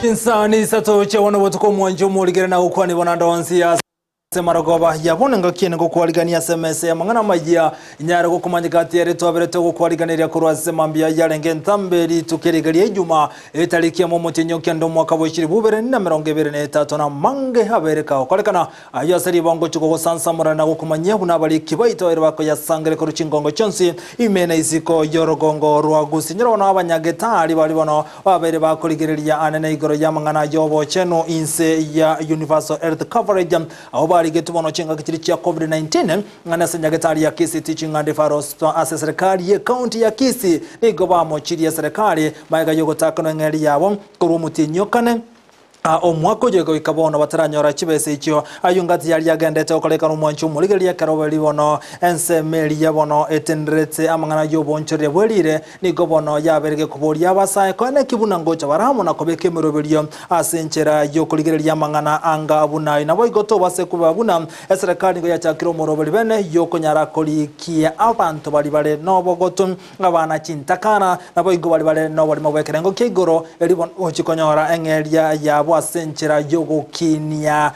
Chinsani isato chia bono botuko omwanchi omorigere na gokwanigwa naende onsi ase marogoba ya bono engaki ene ngokwarigania ase emesa y'amang'ana amayia inyare gokomanyeka ati ere twaberete ogokwariganeria korwa ase mambia yarenge entambe rituko eriga ria ijuma etariki emo omotienyi o kenda omwaka bwa chilifu bibere na emerongo ebere na etato na amange abere kagokorekana Ayio ase ribaga ngochia kogosansamora na gokomanyia buna abariki baito ere bakoyasangere korwa chingongo chionsi ime na isiko y'orogongo rwa Gusii. Nyora bono abanyagetari baria bono babeire bakorigereria anene igoro y'amang'ana y'obochenu inse ya Universal Health Coverage, abwo barigetwe bono chingaki chiria chia Covid-19 ng'a nase nyagetari ya Kisii Teaching and Referral Hospital ase eserekari y'ecounty ya Kisii nigo bamochirie eserekari magega y'ogotakanwa eng'eria yabo korwa omotienyi o kane Omwaka oyo goika bono bataranyora chibesa echio. Ayio ngati yaria agendete gokorekana omwanchi omorigereria ekero bari bono ensemo eria bono etenderete amang'ana y'oboonchoreria bwe riire, nigo bono yabeire gekoboria abasae koe neki buna ngocha bare amo na kobeka emeroberio ase enchera y'okorigereria amang'ana anga buna ayio. Naboigo tobase koba buna eserekari nigo yachakire omoroberi bene y'okonyara korikia abanto baria bare nobogotu. Abana chintakana, naboigo baria bare noborimo bw'ekerengo kia igoro, erio bono gochia konyora eng'eria yabo ase enchera y'ogokinia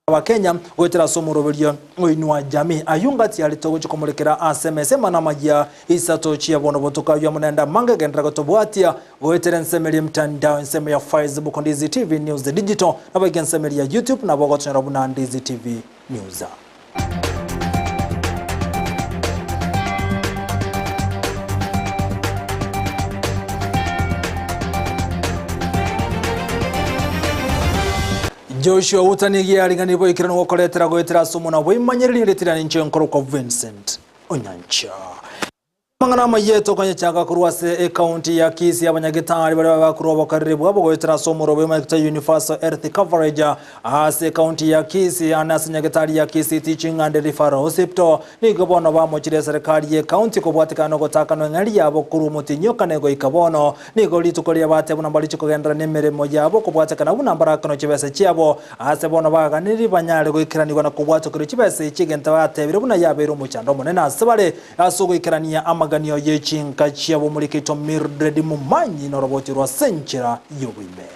Abakenya goetera ase omoroberio oinwa Jamii. Ayio ngati aria togochia komorekera ase emesa emana amayia isato chia bono botuko ayio amo naende amange genderera gotobwatia goetera ensemo eria emtandao ensemo ya Facebook Ndizi TV News Digital naboigo ensemo eria ya YouTube nabo ogotonyora buna Ndizi TV News. Joshua Utanigia aring'ani boikeranu gokoretera goetera ase omona bw'eimanyereri ritira ninche nkorokwa Vincent Onyancha. Amang'ana amayia tokonyechaka korwa ase ecounty ya Kisii abanyagitari baria bakorwa obokariri bwabo goetera ase omoroberio omoekita Universal Health Coverage ase ecounty ya Kisii ande ase nyagitari ya Kisii Teaching and Referral Hospital nigo bono bamochire eserekari ye county kobwatekana nogotakanwa eng'eria yabo korwa omotienyi o kane goika bono nigo rituko riria bateba buna mbariche kogenderera nemeremo yabo kobwatekana buna mbarakanwe chibesa chiabo ase bono baganiri banyare goikeranigwa na kobwatokerwa chibesa echi egento batebire buna yabeire omochando omonene ase bare Ase ogoikerania amaganio ye chinka chiabo morikeito Mildred Momanyi noroboti rwa senchera y'oboime.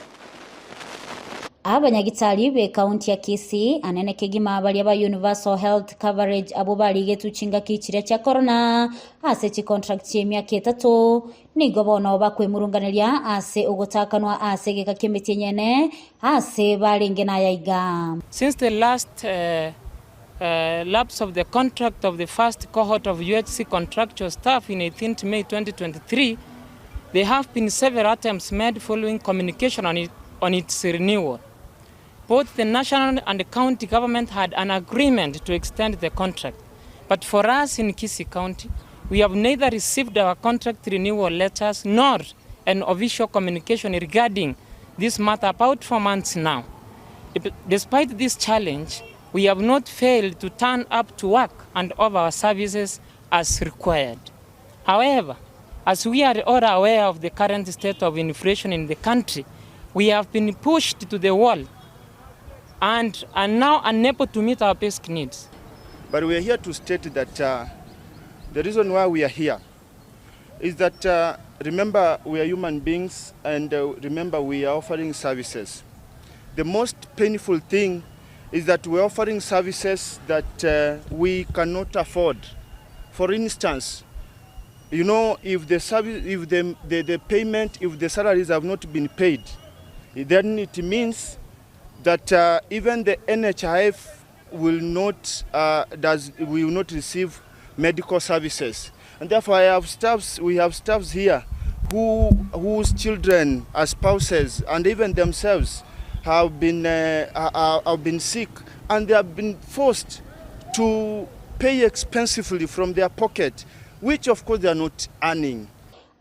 Abanyagitari b'Ekaunti ya Kisii anene kegima baria ba Universal Health Coverage abwo barigetwe chingaki chiria chia Corona ase chicontract chi'emiaka etato nigo bono bakwemurunganeria ase ogotakanwa ase egeka ki'emetienyi ene ase barenge naya iga. Since the last lapse of the contract of the first cohort of UHC contractual staff in 18th May 2023, there have been several attempts made following communication on, it, on its renewal. Both the national and the county government had an agreement to extend the contract. But for us in Kisii County, we have neither received our contract renewal letters nor an official communication regarding this matter about four months now. Despite this challenge, we have not failed to turn up to work and offer our services as required. However, as we are all aware of the current state of inflation in the country, we have been pushed to the wall and are now unable to meet our basic needs. But we are here to state that uh, the reason why we are here is that uh, remember we are human beings and uh, remember we are offering services. The most painful thing is that we're offering services that uh, we cannot afford. For instance, you know, if the service, if the, the, the payment, if the salaries have not been paid, then it means that uh, even the NHIF will not, uh, does, will not receive medical services. And therefore, I have staffs, we have staffs here who, whose children are spouses and even themselves have been, uh, have been sick and they have been forced to pay expensively from their pocket, which of course they are not earning.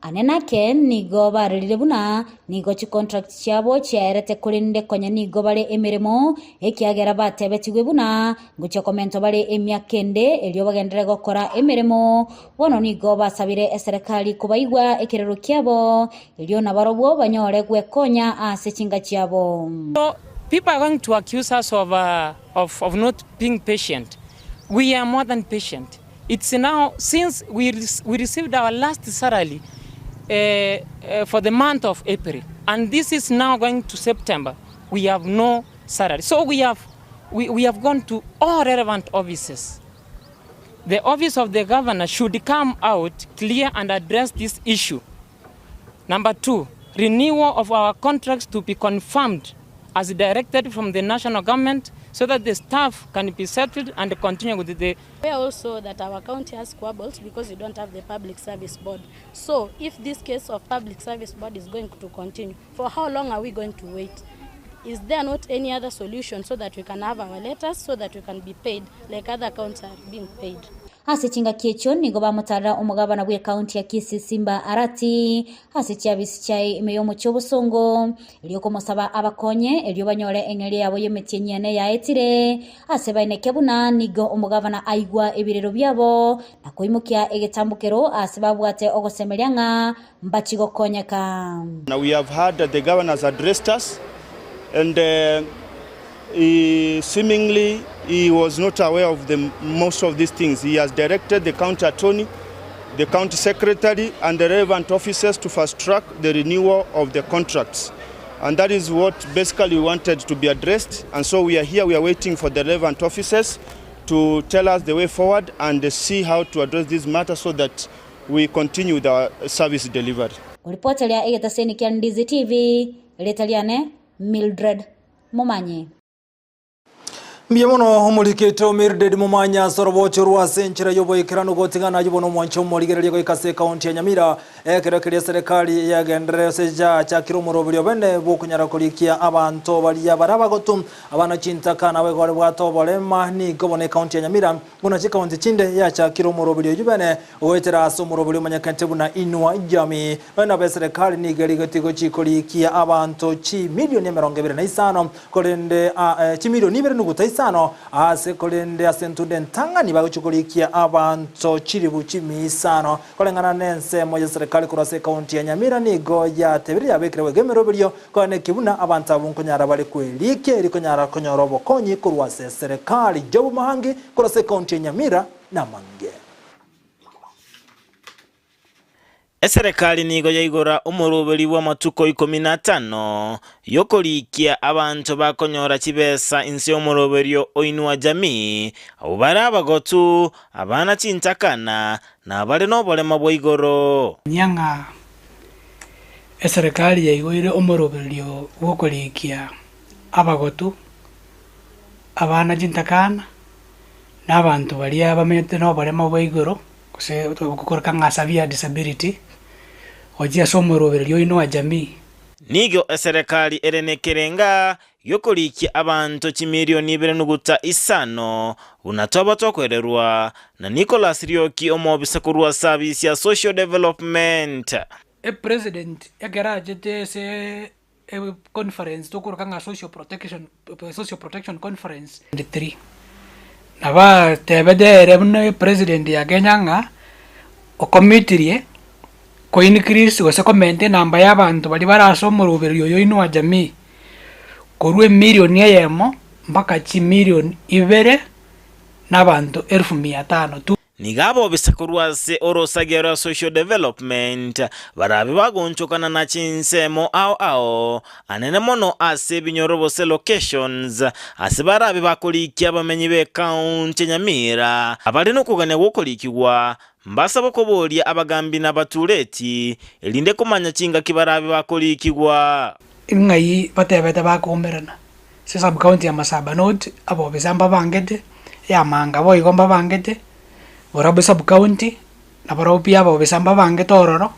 Ane nake nigo barorire buna nigo chicontract chiabo chiaerete korende konya nigo bare emeremo, ekiagera batebetigwe buna ngochia komentwa bare emiaka ende erio bagenderere gokora emeremo. Bono nigo basabire eserekari kobaigwa ekerero kiabo, erio nabarobwo banyore gwekonya ase chinka chiabo. So people are going to accuse us of, uh, of, of not being patient. We are more than patient. It's now since we, we received our last salary uh, uh, for the month of April. And this is now going to September, we have no salary. So we have, we, we have gone to all relevant offices. The office of the governor should come out clear and address this issue. Number two, renewal of our contracts to be confirmed as directed from the national government so that the staff can be settled and continue with the Aware also that our county has squabbles because we don't have the public service board. So if this case of public service board is going to continue, for how long are we going to wait? Is there not any other solution so that we can have our letters so that we can be paid like other counties are being paid? Ase chingaki echio nigo bamotarera omogabana bw'ekaunti ya Kisii Simba Arati ase chiabisi chiaye ime y'omochie obosongo, erio komosaba abakonye erio banyore eng'eria yabo y'emetienyi ene yaetire, ase baeneke buna nigo omogabana aigwa ebirero biabo na koimokia egetambokero ase babwate ogosemeria ng'a mbachie gokonyeka. Now we have heard that the governor has addressed us and uh, he, seemingly he was not aware of the, most of these things. He has directed the county attorney, the county secretary and the relevant officers to fast track the renewal of the contracts. And that is what basically we wanted to be addressed. And so we are here, we are waiting for the relevant officers to tell us the way forward and see how to address this matter so that we continue with our service delivery. Oripoteria egetaseni kia Ndizi TV, erieta riane Mildred Momanyi. Mbuya mono omorikete Mildred Momanyi ase orobocho rwa ase enchera y'oboikeranu gotigana ayio bono omwanche omorigereria goika ase ekaunti ya Nyamira ekero keria serikali yagenderere ase yachakire omoroberio bene bwokonyara korikia abanto baria bare abagotu abana chintaka nabo igo bwate oborema nigo bono ekaunti ya Nyamira Buna chikaunti chinde yachakire omoroberio oyio bene goetera ase omoroberio omanyekente buna Inua Jamii. Nonya nabo eserekari nigo erigetie gochia korikia abanto chimilioni 25 korende chimilioni ibere nuguta isano ase korende ase entunde entang'ani bagochia korikia abanto chilifu chimia isano. Koreng'ana nensemo y'eserekari korwa ase ekaunti ya Nyamira nigo yatebirie yabekire goika emeroberio Kwana eki buna abanto abwo nkonyara bare kwerikia eri konyara konyora obokonyi korwa ase eserekari. Job Mahangi korwa ase ekaunti ya Nyamira namange. Eserekari nigo yaigora omoroberi bw'amatuko ikomi na atano y'okorikia abanto bakonyora chibesa inse y'omoroberio o Inua Jamii, abwo bare abagotu, abana chintakana, na abare noborema bwa igoro. Manya ng'a Eserekari yaigoire omoroberio bw'okorikia abagotu, abana chintakana, na abanto baria bamenyete noboremo bwa igoro, gose togokoreka ng'a severe disability, gochia ase omoroberio oino wa jamii. Nigo eserekari ere nekerenga gi'okorikia abanto chimilioni ibere nuguta isano, buna twaba twakoererwa na Nicholas Rioki omobisa korwa service ya Social Development. Epresident ekero achete ase econference tokoroka ng'a social protection social protection conference 23 nabo atebete ere buna epresident ya Kenya ng'a okommitirie ko increase gose komenta enamba ya abanto baria bare ase omoroberio oyo Inua Jamii korwa emilion eyemo mpaka chimilion ibere na abanto elfu mia tano. Nigo abobisa korwa ase orosagia rwa Social Development barabe bagoonchokana na chinsemo ao ao, anene mono ase ebinyoro gose locations ase barabe bakorikia abamenyi b'ecounty ya Nyamira abare nokogania gwokorikigwa mbasabe koboria abagambi na abatureti erinde komanya chingaki barabe bakorikigwa. Ng'ai batebete bakoumerana? Ase sub county ya Masaba North, abobisa mbabangete, ya Manga boigo mbabangete, Borabu sub county, na barabwo pi abobisa mbabangete ororo,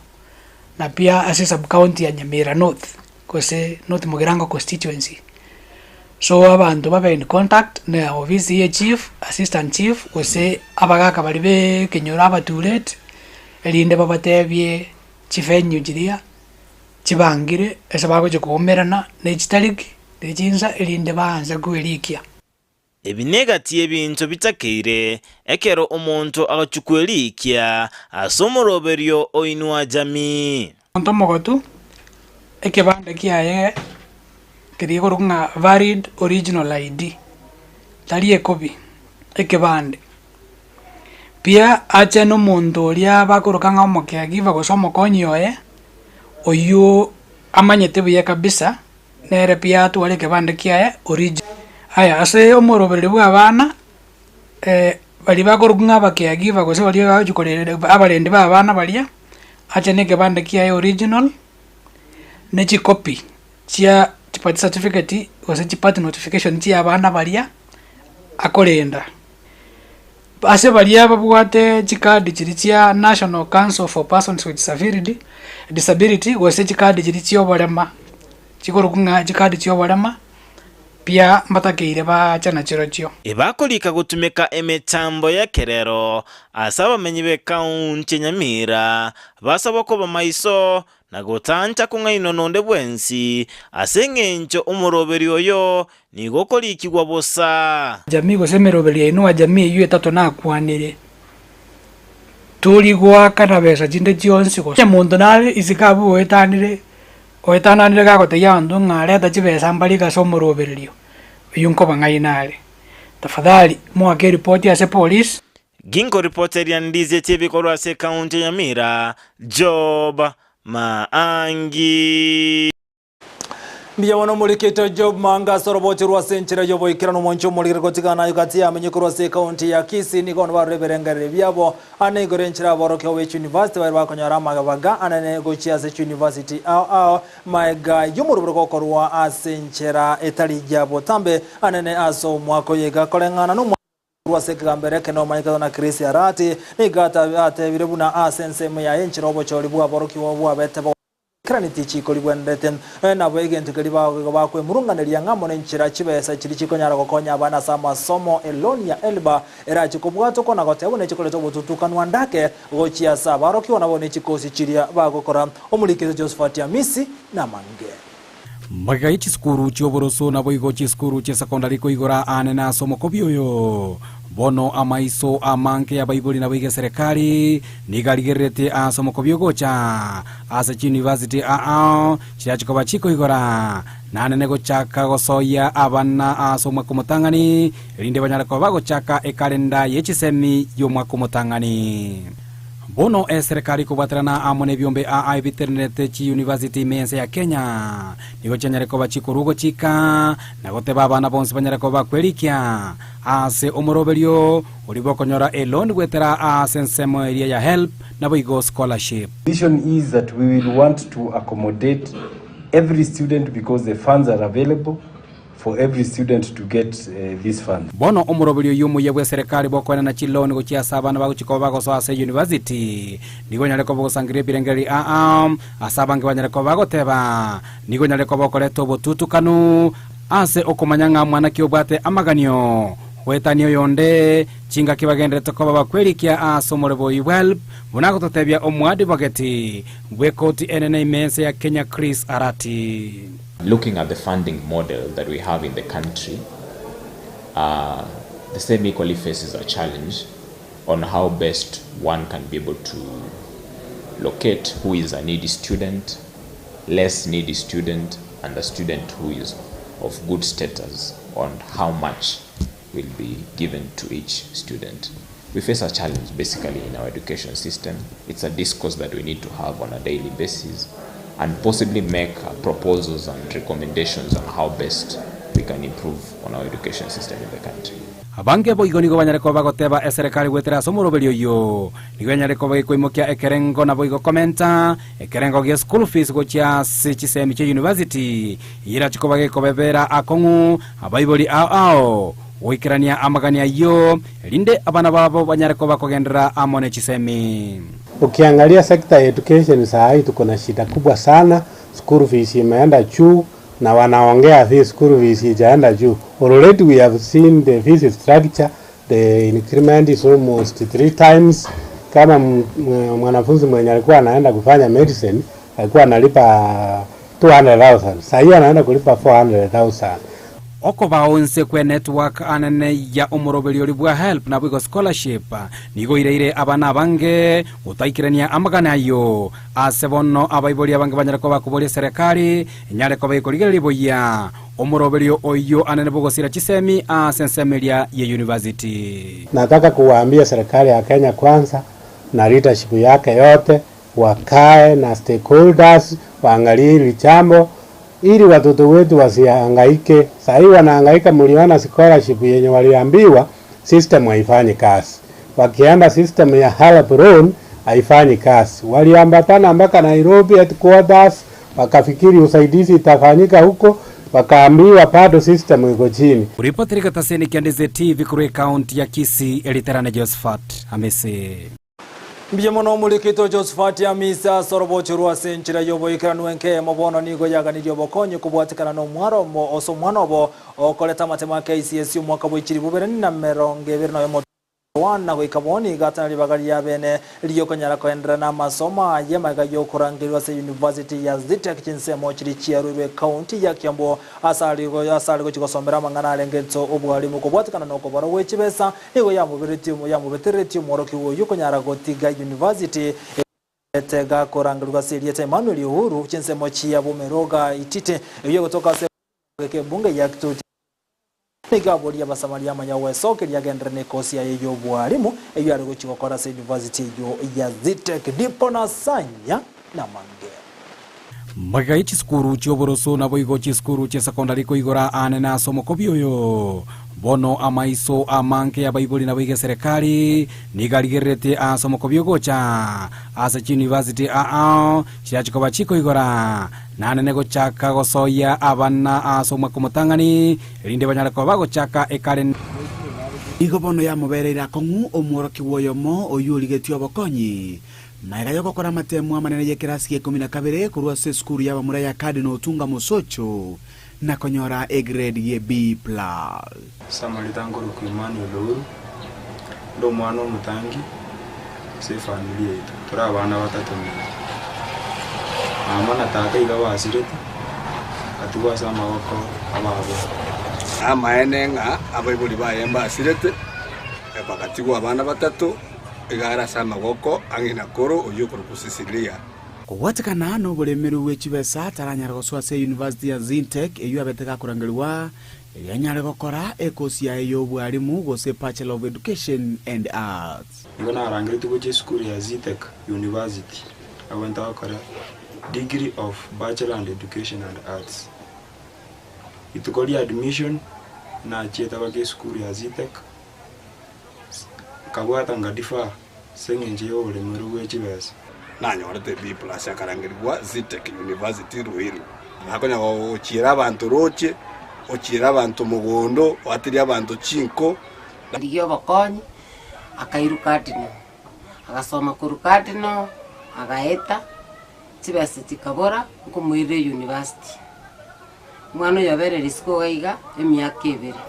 na pia ase sub county ya Nyamira North, gose North Mugirango constituency. So abanto babe in contact na ofisi ya chief, assistant chief, gose abagaka baria ba ekenyoro abatureti, erinde babatebie chivenue chiria. Chibangire ase bagochia koumerana ne chitariki ne chinsa, erinde baanse kwerikia. Ebi negati y'ebinto bitakeire ekero omonto agochia kwerikia ase omoroberio o Inua Jamii. Omonto omogotu, ekebande kiaye keria gekorokwa ng'a valid original ID, tari ekobi, ekebande. Pia ache nomonto oria bakoroka ng'a omocaregiver gose omokonyi oye, oyio. Amanyete buya kabisa nere pi atware ekebande kiaye original. Aya ase omorobereria bwa abana, baria bakorokwa ng'a aba caregiver gose baria bagochi korenda abarendi ba abana baria, ache na ekebande kiaye original, ne chicopy chia chibirth certificate gose chibirth notification chia abana baria akorenda. Ase baria babwate chikadi chiria chia National Council for Persons with Disability, disability gose chikadi chiria chia oborema, chikorokwa ng'a chikadi chia oborema, pia mbatakeire baache nachirochio. Ebakorika gotumeka emetambo y'ekerero ase abamenyi b'ekaunti ya Nyamira basabwa koba maiso na gotancha kong'ainwa nonde bwensi, ase engencho omoroberi oyo nigo okorikigwa bosa. Jamii gose emeroberio yaino wa jamii eyio etato nakwanire, tori goakana besa chinde chionsi gose omonto nare isiko abwo oetanire oetananire gagotebia abanto ng'a reta chibesa mbarike ase omorobererio, oyio nkobang'aina are. Tafadhali moake eripoti ase police. Ginkoripoteria ndisia chi'ebikorwa ase ekaunti ya Nyamira, Job Maangi. Mbuya mono omorikito Job Manga ase oroboti rwa ase enchera y'oboikeranu omonche omorigere gotigana aye gati yamenye korwa ase ekaunti ya Kisii nigo bono barure ebirengererio biabo ane igoro enchera aborokigwa be chiuniversity baria bakonyora amabaga anene gochia ase chiuniversity ao ao maega y'omoroboro gokorwa ase enchera etari ya botambe anene ase omwaka oyo iga koreng'ana nomwaka Korwa ase ekegambero eke nomanyekete na Chris Arati, nigo atebire buna ase ensemo yaye enchera obochori bw'aborokigwa bwabete boikeraneti chiiko ribwenerete. Nonya nabo egento keria igo bakwemurunganeria ng'a amo nenchera chibesa chiria chikonyara gokonya abana ase amasomo eloni ya Elba erache kobwatokwa na goteba buna echikoreta obotutukanwa ndake gochia ase abarokigwa nabo nechikosi chiria bagokora. Omorikito Josephat Amisi namange. Magega ye chisukuru chi'oboroso naboigo chisukuru chi'esecondary koigora aane ase omokobi oyo. Bono amaiso amange y'abaibori naboigo eserekari nigo arigereretie ase omokobi ogocha ase chiuniversity aa chiachi koba chikoigora naanene gochaka gosoyia abana ase omwaka omotang'ani erinde banyare koba bagochaka ekalenda ye chisemi y'omwaka omotang'ani. Bono eserekari kobwaterana amo nebiombe aa ebitenenerete chiyunivasiti ime y'ense ya Kenya nigo chianyare koba chikorwa ogochika na goteba abana bonsi banyare koba bakwerikia ase omoroberio oria bokonyora eloan goetera ase ensemo eria ya HELB naboigo scholarship. Vision is that we will want to accommodate every student because the funds are available for every student to get these funds. Bono omoroberio oyio omoyia bw'eserekari bw'okoenana chiloan gochia ase abana bagochia koba bagosoa ase eyunivasiti, nigo onyare koba ogosangereria ebirengererio aa ase abange banyare koba bagoteba, nigo onyare koba okoreta obotutukanu ase okomanya ng'a mwana ki obwate amaganio goetania oyonde, chingaki bagenderete koba bakwerikia ase omorebo oyio bw'HELB, buna agototebia omoadvocate bw'ekoti enene ime ense ya Kenya Chris Arati. Looking at the funding model that we have in the country, uh, the same equally faces a challenge on how best one can be able to locate who is a needy student, less needy student, and a student who is of good status on how much will be given to each student. We face a challenge basically in our education system. It's a discourse that we need to have on a daily basis and possibly make proposals and recommendations on how best we can improve on our education system in the country. Abange boigo nigo banyare koba bagoteba eserekari goetera ase omoroberio oyio nigo enyare koba gekoimokia ekerengo naboigo komenta ekerengo gia school fees gochia ase chisemi chia university eyio erache koba gekobebera akong'u abaibori ao ao goikerania amagani ayio erinde abana babo banyare koba kogenderera amo ne chisemi. Ukiangalia sekta ya education saa hii tuko na shida kubwa sana, school fees imeenda juu na wanaongea fees, school fees ijaenda juu. Already we have seen the fees structure, the increment is almost three times. Kama mwanafunzi mwenye alikuwa anaenda kufanya medicine alikuwa analipa 200,000, saa hii anaenda kulipa 400,000. Okobao inse kwe network anene ya omoroberio oria bwa HELB naboigo scholarship nigo oireire abana abange gotaikerania amagana ayio. Ase bono abaibori abange banyare koba bakoboria eserekari enyare koba gekorigereria buya omoroberio oyio anene bw'ogosira chisemi ase ensemo eria ye university. Nataka kuwaambia serikali ya Kenya Kwanza na leadership yake yote wakae na stakeholders waangalie hili jambo ili watoto wetu wasihangaike. Sahii wanahangaika, mliona scholarship yenye waliambiwa system haifanyi kazi, wakienda system ya HELB loan haifanyi kazi. Waliambatana mpaka Nairobi headquarters, wakafikiri usaidizi itafanyika huko, wakaambiwa bado system iko chini. Uripotiri gataseni kia Ndeze TV kuri kaunti ya Kisii eliterane Josephat Amese. Mbia mono omorikito Josephat Amisa sorobocho rwa ase enchera ya oboikeranu enke mobono nigo yaganirie obokonyi kobwatikana na omwaro omo ase omwana obo okoreta amatemo a KCSE omwaka bwa ichiri bubere na merongo ebere na oyomo wana goika bono iga atana ribaga ria bene riokonyara koenderera na amasomo aye maiga yokorangerwa ase university ya Zetech chinsemo chiri chiarwirwe county ya Kiambu ase arigo ase ari gochi gosomera amang'ana arenge nso obwarimu kobwatikana na okobora gwe chibesa nigo yamoberetie yamobeteretie omworokiwa oywo konyara gotiga university etega korangerwa ase erieta Emmanuel Uhuru chinsemo chia Bomeroga Itite eyo gotoka ase ebunge ya Kituti nigo aboria abasamaria amanya gwesokeria agendere na ekosi yaye ya obwarimu eyo are gochi gokora ase university eyo ya Zetech ndipo nasanya namange. Magega ye chisukuru chi'oboroso naboigo chisukuru chi'esecondary koigora anene ase omokobi oyo. Bono amaiso amange y'abaibori naboigo eserekari nigo arigereretie ase omokobi ogocha ase chiuniversity ao chirache koba chikoigora nanene gochaka gosoyia abana ase omwaka omotang'ani erinde banyare koba bagochaka ekare. Igo bono yamobereire akong'u omworokigwa oyomo oyio origetie obokonyi. Magega y'ogokora amatemo amanene y'ekerasi gia ikomi na kabere korwa ase esukuru y'abamura ya Cardinal Otunga Mosocho na konyora egrade ye B plus. Samarita nkorokwa Emmanuel Ouru, nde omwana omotangi ase efamiri yaito, tore abana batato minto. Mama na tata iga basirete, ngatigwa ase amaboko ababo. Namaene ng'a abaibori baye mbasirete, bagatigwa abana batato, iga are ase amaboko a ng'ina koro oyio okorokwa Sisilia. Kobwatekana noboremerwe bwe chibesa taranyare gosoa ase eyunivasiti ya Zetech eyio abete gakorangerigwa erio anyare gokora ekosi yaye y'obwarimu gose Bachelor of Education and Arts. Nigo narangeretie gochia esukuru ya Zetech University abwo ntagokora Degree of Bachelor and Education and Arts. Rituko ria admission nachiete mpaka esukuru ya Zetech nkabwata nga defer ase eng'encho y'oboremerwe bwe chibesa. Nanyorete B plus akarangerigwa Zetech University Ruiru. Nakonya gochiera abanto roche, ochiere abanto mogondo, oaterie abanto chinko. Rigia obokonyi, akairwa Cardinal, agasoma korwa Cardinal, agaeta, chibesa chikabora, nkomoirera eyunivasiti. Omwana oyo obeire risiko iga iga emiaka ebere.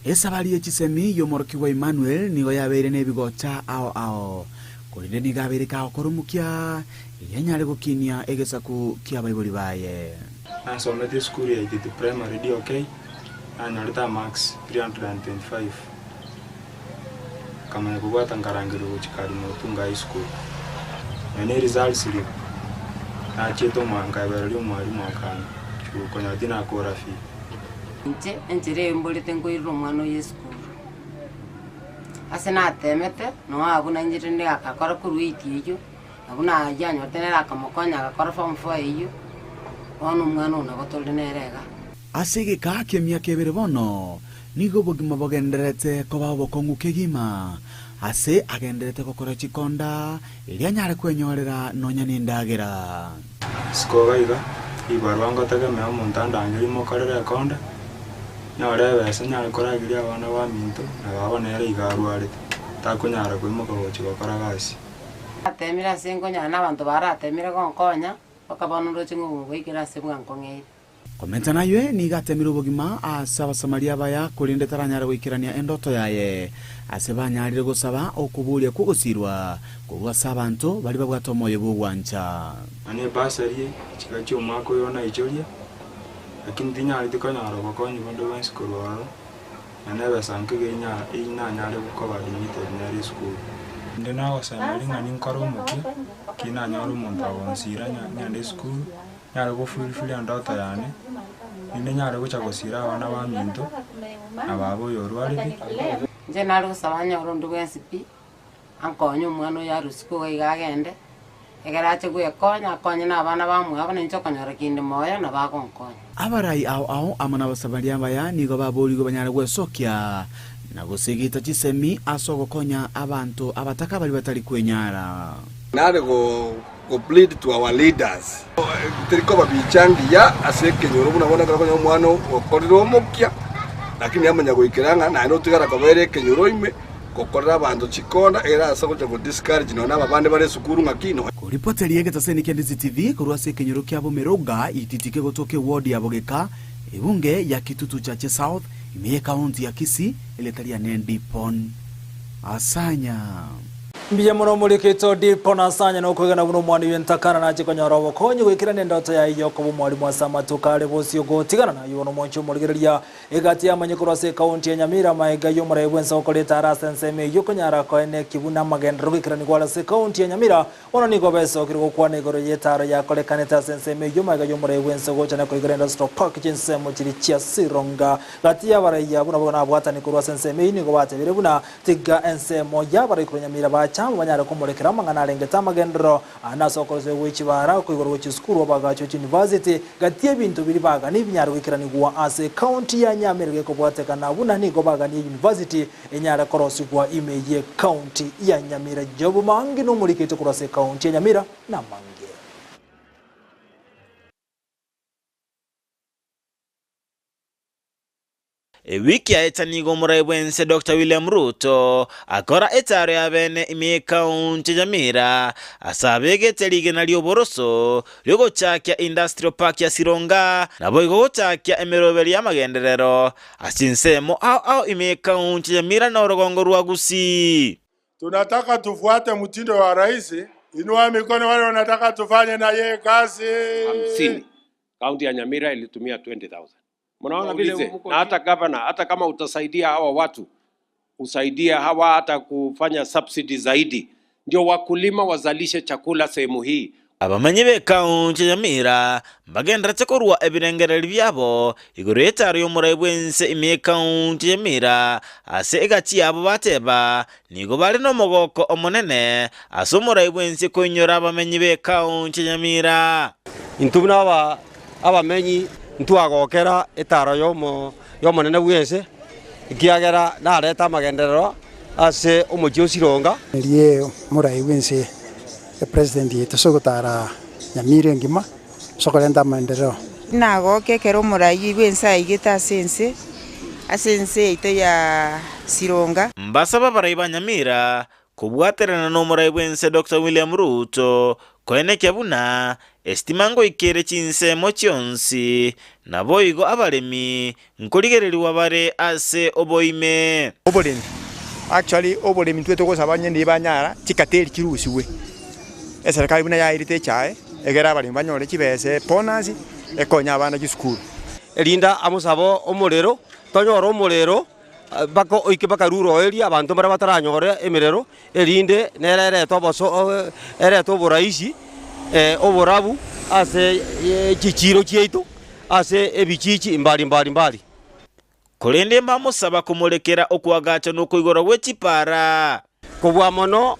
Esabari ye chisemi y'omorokigwa Emmanuel nigo yabeire nebigocha ao ao, korende nigo abeire kagokora omokia erio anyare gokinia egesaku ki'abaibori baye. Nasomete esukuru ya Ititi Primary DOK, nanyorete amarks 325. Nkamanya kobwata nkarangerigwa gochia Cardinal Otunga High School. Nonya ne results slip, nachiete omwa nkaebereria omwalimu akang'a chukuru konya tinakora fee. Inche enchera eye mborete nkoirera omwana oyo esukuru. Ase natemete, nonya abwo nainche rende agakora korwa eight eyio, na buna ayio anyorete nere akamokonya agakora form four eyio, bono omwana oyo nabo tore nere iga. Ase egeka ki'emiaka ebere bono, nigo obogima bogendererete koba obokong'u kegima, ase agendererete gokora chikonda, erio anyare kwenyorera nonya nendagera. Isiko iga iga, ribarua ngotegemea omonto andangerie mokorere ekonda, nyore ebesa nyare korageria abana baminto, na baba nere iga arwarete, takonyara koimoka gochia gokora gasi. Natemire ase nkonyara na abanto baratemire gonkonya, mpaka bono ndoche ng'a obogima bwaikire ase bwankong'eire. Komenta naywe, nigo atemire obogima ase Abasamaria abaya, korende taranyare goikerania endoto yaye, ase banyarire gosaba okoboria kw'ogosiirwa korwa ase abanto baria babwate omoyo bw'ogwancha. Na nebasari chigachia omwaka oyo naichoria, lakini tinyareti konyora obokonyi bonde bwensi korwa ororo, na nebesa nkeiga inanyare koba admitted nere esukuru. Inde nagosemeria ng'a ninkore omokia, ki nanyore omonto agonsira ng'ende esukuru, Nyare gofulfilia endoto yane, rinde nyare gocha gosiira abana baminto na baba oyorwarete. Inche nare gosaba nyore onde bwensi pi, ankonye omwana oyo arwe isiko iga iga agende, Ekero ache gwekonya, akonye na abana bamwabo, na inche okonyora kinde moyo, nabo agonkonya. Abarai ao ao amo n'Abasamaria abaya nigo baboorigwe banyare gwesokia na gosegita chisemi ase ogokonya abanto abataka baria batari kwenyara. Nare go go plead to our leaders teri koba bicha ngiya ase ekenyoro buna bono ekero okonyora omwana okorire omokia lakini amanya goikera ng'a naende otigara kobera ekenyoro ime gokorera abanto chikonda ere ase gocha go discourage nonya na abande bare esukuru ng'aki nonya. Koripoteria egetaseni kia DCTV korwa ase ekenyoro kia Bomeroga, Ititi kegotoka eward ya Bogeka, ebunge ya Kitutu Chache South, ime y'ekaunti ya Kisii, erieta riane Dipon Asanya. Mbuya mono omorikito Dipon Asanya nokwegena buna omwani bw'entakana nache konyora obokonyi goikerania endoto yaye yokoba omwalimu ase amatuko are bosio gotigana nayio bono omonche omorigereria Egati y'amanye korwa ase ekaunti ya Nyamira amaega y'omorai bw'ense gokoreta are ase ensemo eyio konyara koeneki buna amagenderero goikeranigwa are ase ekaunti ya Nyamira. Bono nigo besokire gokwana igoro y'etaro yakorekanete ase ensemo eyio magega y'omorai bw'ense gocha na koigora Industrial Park chinsemo chiria chia Sironga. Gati y'abarai abwo nabo nabwatani korwa ase ensemo eyio nigo batebire buna tiga ensemo y'abarai korwa Nyamira bache amo banyare komorekera amang'ana arengete amagenderero Aa nase okorosegwa gwe chibara, okoigorwa gwe chisukuru, oboagachi bwe chiyunivasiti, gati y'ebinto biria baganie binyare goikeranigwa ase ekaunti ya Nyamira gekobwatekana buna nigo baganie eyunivasiti enyare korosigwa ime y'ekaunti ya Nyamira. Job Mangi nomorikete korwa ase ekaunti ya Nyamira namange. Ewiki yaeta nigo omorai bw'ense Doctor William Ruto akora etaaro ya bene ime y'ekaunti ya Nyamira ase abegete rigena ri'oboroso riogochakia Industrial Park ya Sironga naboigo gochakia emeroberi y'amagenderero ase chinsemo ao ao ime y'ekaunti ya Nyamira na orogongo rwa Gusii. Tunataka tufuate mtindo wa rais. Inua mikono wale wanataka tufanye na yeye kazi. Hamsini. Kaunti ya Nyamira ilitumia 20,000. Mnaona vile Waulize, mko na hata governor, hata kama utasaidia hawa watu, usaidie hawa hata kufanya subsidy zaidi, ndio wakulima wazalishe chakula sehemu hii. Abamenyi b'ekaunti ya Nyamira mbagenderete korua ebirengererio biabo igoro y'etaaro y'omorai bw'ense ime y'ekaunti ya Nyamira ase egati yabo bateba nigo bare nomogoko omonene ase omorai bw'ense koinyora abamenyi b'ekaunti ya Nyamira. Intwe buna abamenyi ntwagokera etaaro y'Omonene bw'ense, ekiagera narete amagenderero ase omochie o Sironga. Erio omorai bw'ense epresident yaito ase ogotara Nyamira engima ase okorenta amaendereo. Nagoke ekero omorai bw'ense aigete ase ense, ase ense yaito ya Sironga. Mbasaba abarai ba Nyamira Kobwaterana nomorai bw'ense Doctor William Ruto koenekia buna esitima ngoikere chinsemo chionsi, naboigo abaremi nkorigererigwa bare ase oboime. Oboremi, actually oboremi ntwe togosaba onye nigo banyara chikateri chirusigwe, eserekari buna yairete echae egere abaremi banyore chibesa ebonus ekonye abana chisukuru. Erinde amosabe omorero, tonyore omorero Mpaka oike mpaka ruro eria abanto baria bataranyore emerero, erinde nere erete oboso erete oboraisi, oborabu ase chichiiro chiaito, ase ebichichi mbari mbari mbari. Korende mbamosaba komorekera okoagacha na okoigorwa gwe chipaara. Kobua mono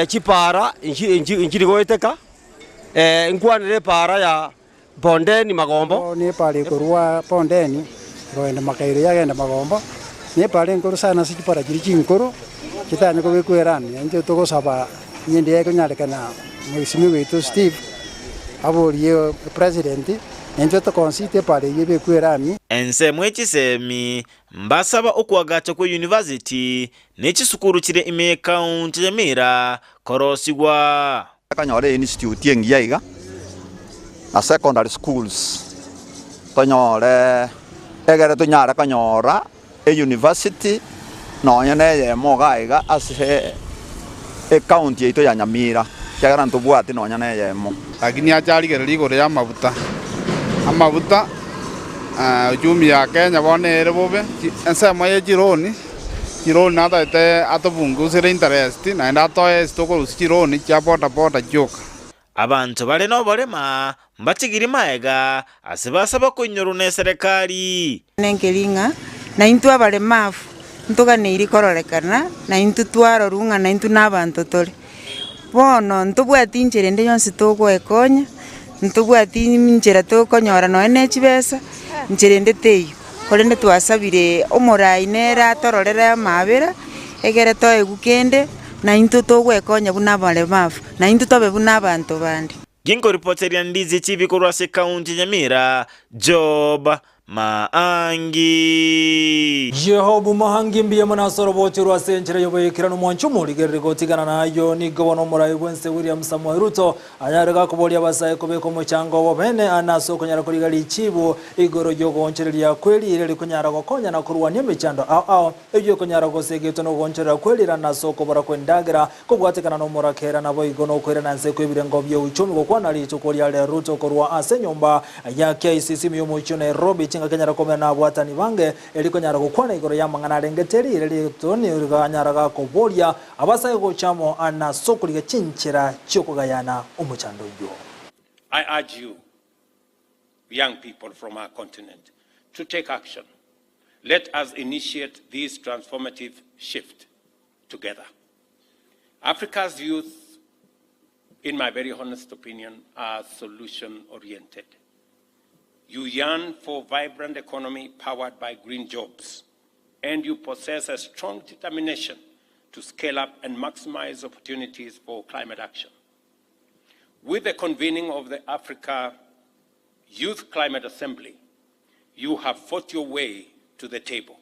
chipaara nchiri goeteka, nkwanere epaara ya Bondeni Magombo. Nepara ekorwa Bondeni kogenda Makairo yagenda Magombo, nepara enkoro sana ase chipara chiria chinkoro chitanyare kobekwa erami. Intwe togosaba ng'ende ekonyarekana mheshimiwa oito Steve aborie president naintwe tokonsite epara eyio ebekwe erami. Ensemo ye chisemi mbasaba okoagacha kwe university ne chisukuru chire ime y'ekaunti ya Nyamira korosigwa. Tokonyora einstitute engiya iga, na secondary schools tonyore egere tonyare konyora euniversity nonye na eyemo iga iga ase ecounty yaito ya Nyamira, ekiagera ntobwati nonye na eyemo. Lakini ache arigererie igoro y'amabuta, amabuta uchumi ya Kenya bono ere bobe, ensemo ye chironi. Chironi natagete atopungusere interest, naende atoe ase tokorusia chironi chia boda boda chioka. Abanto bare noborema mbatigiri magega ase basaba koinyorwa neserekari. Nenkeri ng'a naintwe abaremafu ntoganeirie kororekana, naintwe twarorwa ng'a naintwe nabanto tore. Bono ntobwati inchera ende yonsi togoekonya, ntobwati inchera tokonyora nonye ne chibesa, nchera ende teiyo. Korende twasabire omorai nere atororere amaabera, egere toegwe kende, naintwe togoekonya buna abaremafu, naintwe tobe buna abanto bande. Ginkoripoteria Ndizi TV korwa ase ekaunti ya Nyamira, Job Maangi. Jehobu Mahangi mbuya mono ase orobocho rwa ase enchera y'oboikeranu mwanche omorigereri gotigana nayio nigo bono omorai bwense William Samoei Ruto anyare gakoboria abasae kobeka omochango obo bene ane ase okonyara koriga richibu igoro y'ogoonchoreria kw'eriira rikonyara gokonya na korwania emechando ao ao eyio ekonyara gosegetwa nogoonchorera kw'eriira ase okobora kw'endagera Kobwatekana nomorakera naboigo nokoirana inse kw'ebirengo bi'euchumi gokwana rituko ria rero Ruto korwa ase enyomba ya KICC ime y'omochie o Nairobi chingaki anyara komera nabwatani bange eri konyara gokwana igoro y'amang'ana arengete riire rito nigo anyara gakoboria abasae gocha amo ase okorigia chinchera chi'okogayana omochando oyio. I urge you, young people from our continent, to take action. Let us initiate this transformative shift together. Africa's youth, in my very honest opinion, are solution oriented. You yearn for vibrant economy powered by green jobs, and you possess a strong determination to scale up and maximize opportunities for climate action. With the convening of the Africa Youth Climate Assembly, you have fought your way to the table.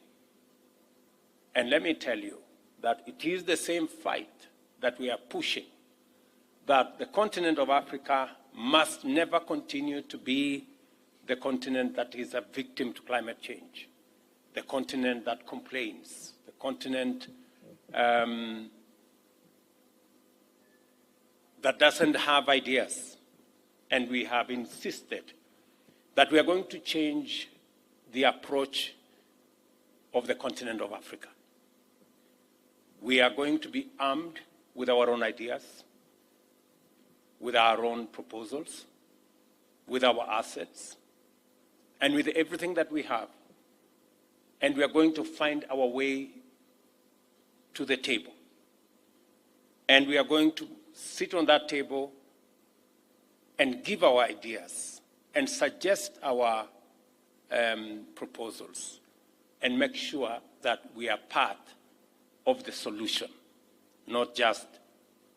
And let me tell you that it is the same fight that we are pushing that the continent of Africa must never continue to be the continent that is a victim to climate change, the continent that complains, the continent um, that doesn't have ideas. And we have insisted that we are going to change the approach of the continent of Africa. We are going to be armed with our own ideas, with our own proposals, with our assets, and with everything that we have. And we are going to find our way to the table. And we are going to sit on that table and give our ideas and suggest our um, proposals and make sure that we are part of the solution, not just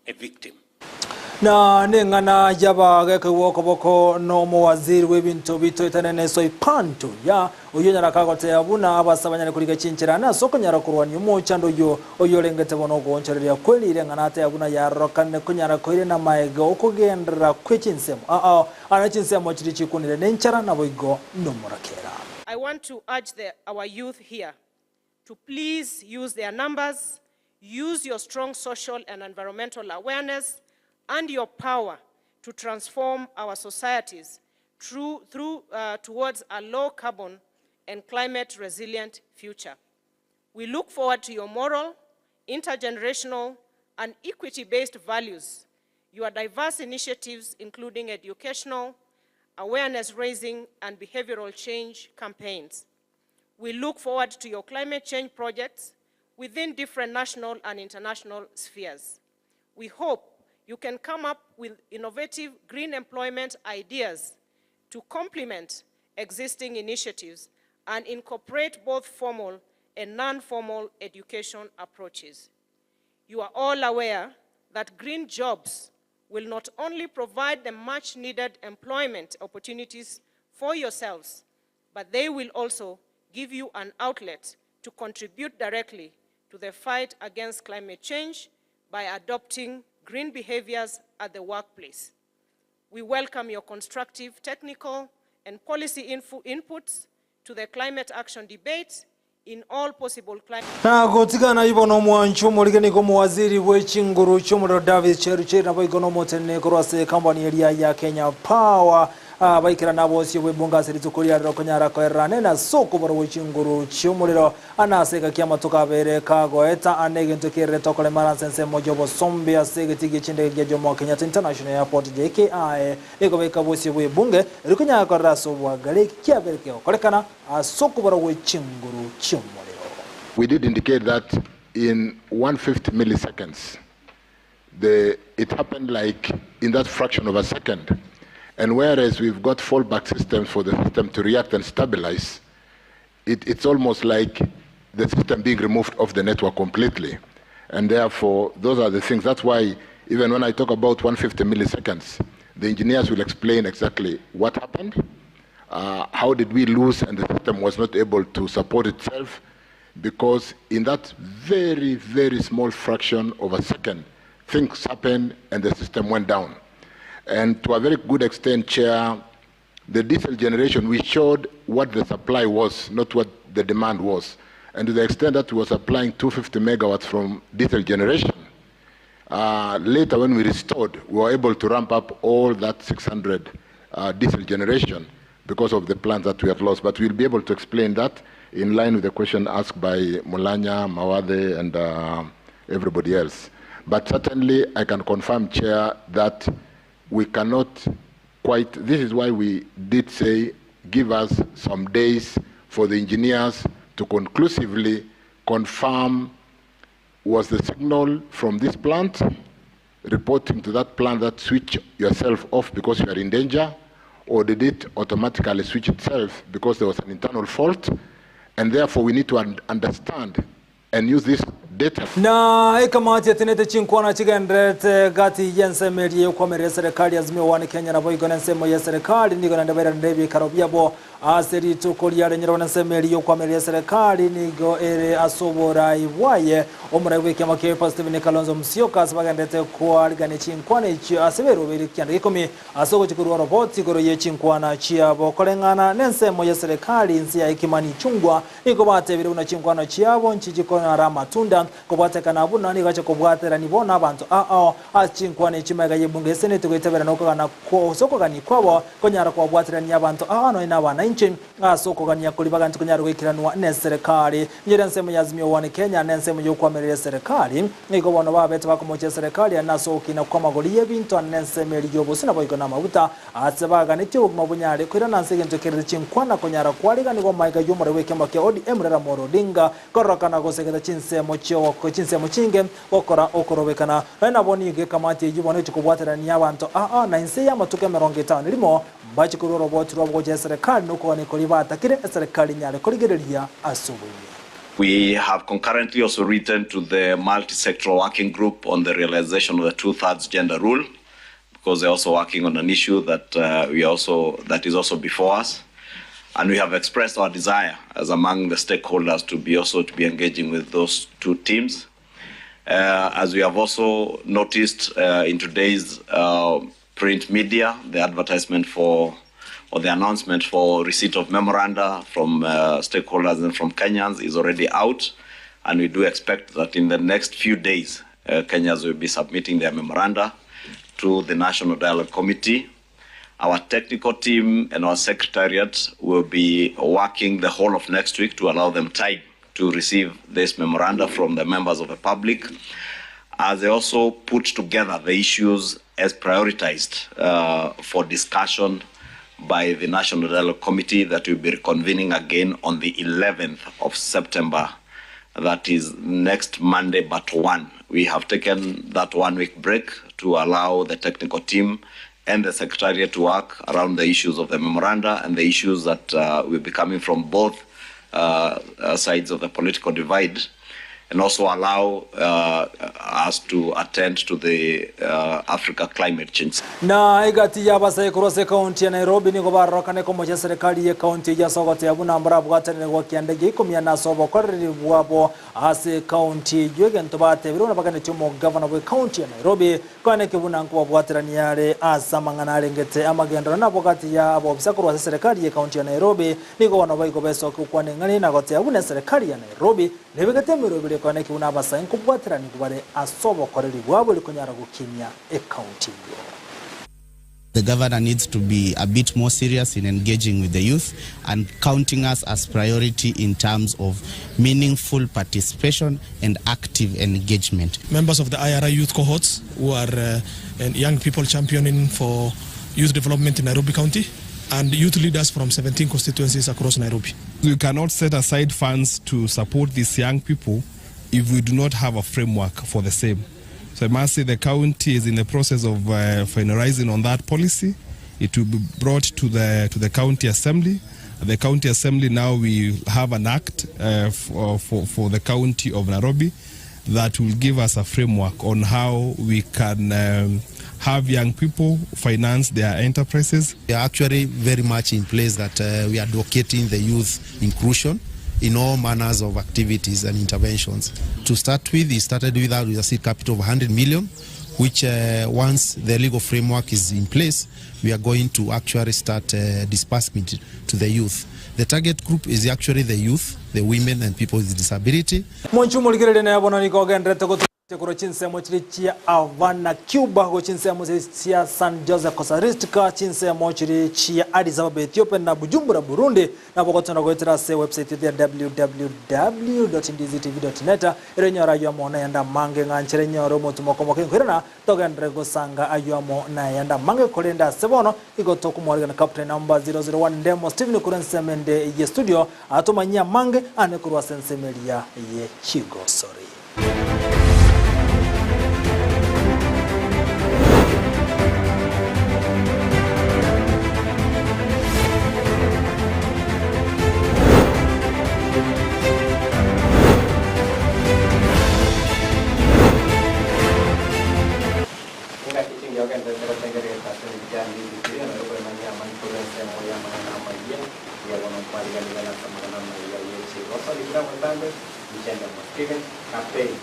a victim. Na neng'ana y'abagekeigwa okoboko nomowaziri bw'ebinto bitoetanene Soipan Tuya, oyio onyara kagoteba buna abasa banyare korigia chinchera ane ase okonyara korwania omochando oyio oyio orengete bono ogoonchoreria kwerire ng'ana ateba buna yarorekane konyara koirena amaega okogenderera kwe chinsemo ao ao ane chinsemo chiria chikunire nenchara naboigo nomorakera. I want to urge the, our youth here to please use their numbers, use your strong social and environmental awareness, and your power to transform our societies through, through, uh, towards a low carbon and climate resilient future. We look forward to your moral, intergenerational, and equity based values, your diverse initiatives, including educational, awareness raising, and behavioral change campaigns. We look forward to your climate change projects within different national and international spheres. We hope you can come up with innovative green employment ideas to complement existing initiatives and incorporate both formal and non-formal education approaches. You are all aware that green jobs will not only provide the much needed employment opportunities for yourselves, but they will also give you an outlet to contribute directly to the fight against climate change by adopting green behaviors at the workplace. We welcome your constructive technical and policy inputs to the climate action debate in all possible climate Na gotigana ibo nomwancho omorige nigo omowaziri bw'echinguru chi'omorero Davis Chericheri naboigo nomotenene korwa ase ekampani eria ya Kenya Power ah, baikera bosio bw'ebunge ase rituko ria rero konyara koererana ase okobora gwe chinguru chi'omorero ana ase egaki amatuko abere kagoeta ane egento kererete okoremara ase ensemo y'obosombe ase egetigi chindege gia Jomo Kenyatta International Airport JKIA nigo baika bosio bw'ebunge erikonyara korera ase obwagare eki kiabere kegokorekana ase okobora gwe chinguru chi'omorero We did indicate that in 150 milliseconds. The, it happened like in that fraction of a second. And whereas we've got fallback systems for the system to react and stabilize, it, it's almost like the system being removed off the network completely. And therefore, those are the things. That's why even when I talk about 150 milliseconds, the engineers will explain exactly what happened, how did we lose and the system was not able to support itself, because in that very, very small fraction of a second, things happened and the system went down. And to a very good extent, Chair, the diesel generation, we showed what the supply was, not what the demand was. And to the extent that we were supplying 250 megawatts from diesel generation, later when we restored, we were able to ramp up all that 600 diesel generation because of the plants that we had lost. But we'll be able to explain that in line with the question asked by Mulanya, Mawathe, and everybody else. But certainly I can confirm, Chair, that we cannot quite, this is why we did say give us some days for the engineers to conclusively confirm was the signal from this plant reporting to that plant that switch yourself off because you are in danger, or did it automatically switch itself because there was an internal fault? And therefore we need to understand and use this data. Na ekamati yatenete chinkwana chigenderete gati yensemerie okwamerera serikali Azimio One Kenya nabo igona ensemo ya serikali nigo naende bairarire ebikaro biabo ase rituko riarenyerwa na ensemerie okwamerera serikali nigo ere ase oborai bwaye omorai bwa ekiama kia Wiper Stephen Kalonzo Musyoka ase bagenderete kwarigania chinkwana echio ase beroberi kianda ikomi ase ogochikorwa roboti igoro ye chinkwana chiabo koreng'ana na ensemo ya serikali nsi ya Kimani Ichung'wah nigo batebire buna chinkwana chiabo nchichikonyora amatunda kobwatekana buna nigo ache kobwaterani bona abanto ao ase chinkwana echio magega ya ebunge esenete goitabera na okogana ase okogania kwabo konyara kwabwaterania abanto ao nonya na abananchi ase okogania kori baganti konyara goikiranwa na eserikali nyere ensemo ya Azimio One Kenya na ensemo ya okwamerera eserikali nigo bono babete bakomochia eserikali ase ase okina kwa amagori ya ebinto na ensemo eri ya obosi nabo igo na amaguta ase baganetie obogima bonyare koirana ase egento kerere chinkwana konyara kwariganigwa magega ya omorero bwa ekiama kia ODM Raila Amolo Odinga kororokana gosegeta chinsemo chiogoko chinsemo chinge gokora okorobekana naende nabo nigo ekamati eywo bono echikobwaterania abanto aa na inse ya amatuko 50 rimo mbachikorwa oroboti rwabo gocha eserikali na okogania koria batakire eserikali nyare korigereria ase oboime. We have concurrently also written to the multi-sectoral working group on the realization of the two-thirds gender rule, because they're also working on an issue that we also that is also before us. And we have expressed our desire as among the stakeholders to be also to be engaging with those two teams. As we have also noticed in today's print media, the advertisement for or the announcement for receipt of memoranda from stakeholders and from Kenyans is already out. And we do expect that in the next few days, Kenyans will be submitting their memoranda to the National Dialogue Committee. Our technical team and our secretariat will be working the whole of next week to allow them time to receive this memoranda from the members of the public, as they also put together the issues as prioritized for discussion by the National Dialogue Committee that will be reconvening again on the 11th of September. That is next Monday, but one. We have taken that 1 week break to allow the technical team and the secretariat to work around the issues of the memoranda and the issues that will be coming from both sides of the political divide, and also allow us to attend to the Africa climate change. Na igati ya basae korwa county ya Nairobi nigo barorokane komochia serikali ya county ya Sogote ya buna mbara bwatanire gwa kianda gia ikomi na sobo koreri bwabo ase county eywo egento batebire buna baganetie omogavana bwa county ya Nairobi kwane kebuna nkobabwaterania are ase amang'ana arengete amagendero nabo gati ya abobisa korwa ase serikali ya county ya Nairobi nigo bono baigo besoke gokwana eng'ani na gotea buna serikali ya Nairobi nebegete emerobere kwane kebuna abasae nkobwaterani bare ase obokoreri bwabo rikonyara gokimia ecounty eywo. The governor needs to be a bit more serious in engaging with the youth and counting us as priority in terms of meaningful participation and active engagement. Members of the IRI youth cohorts who are and young people championing for youth development in Nairobi County, and youth leaders from 17 constituencies across Nairobi. We cannot set aside funds to support these young people if we do not have a framework for the same. So I must say the county is in the process of finalizing on that policy. It will be brought to the, to the county assembly. The county assembly now we have an act uh, for, for, for the county of Nairobi that will give us a framework on how we can um, have young people finance their enterprises. We are actually very much in place that uh, we are advocating the youth inclusion in all manners of activities and interventions. To start with, he started with, with a seed capital of 100 million, which uh, once the legal framework is in place, we are going to actually start uh, disbursement to the youth. The target group is actually the youth, the women and people with disability. Mwanche omorigereria naye bono nigo ogendererete gotochekia korwa chinsemo chiria chia Havana, Cuba, gochia chinsemo chiria chia San Jose, Costa Rica, chinsemo chiria chia Addis Ababa, Ethiopia, na Bujumbura, Burundi. Nabo gotona goetera ase website yaito ya www.ndizitv.net ere enyore ayio amo nayande amange ng'a nchere enyore omotumo okomoke nkoirana togenderere gosanga ayio amo nayande amange korende ase bono igo tokomwarigana Captain number 001 Ndemo Stephen korwa ensemo ende ye studio atomanyie amange ane korwa ase ensemo eria ye chigosori. Engaki chingiya ogendererete gotengerereka ase emechie ya Misiri, na okoremania amani korwa ensemo y'amang'ana amayia, mbuya bono nkwariganirie ase amang'ana amayia ye chigoso riria botambe, inche Ndemo Stephen, Captain 001.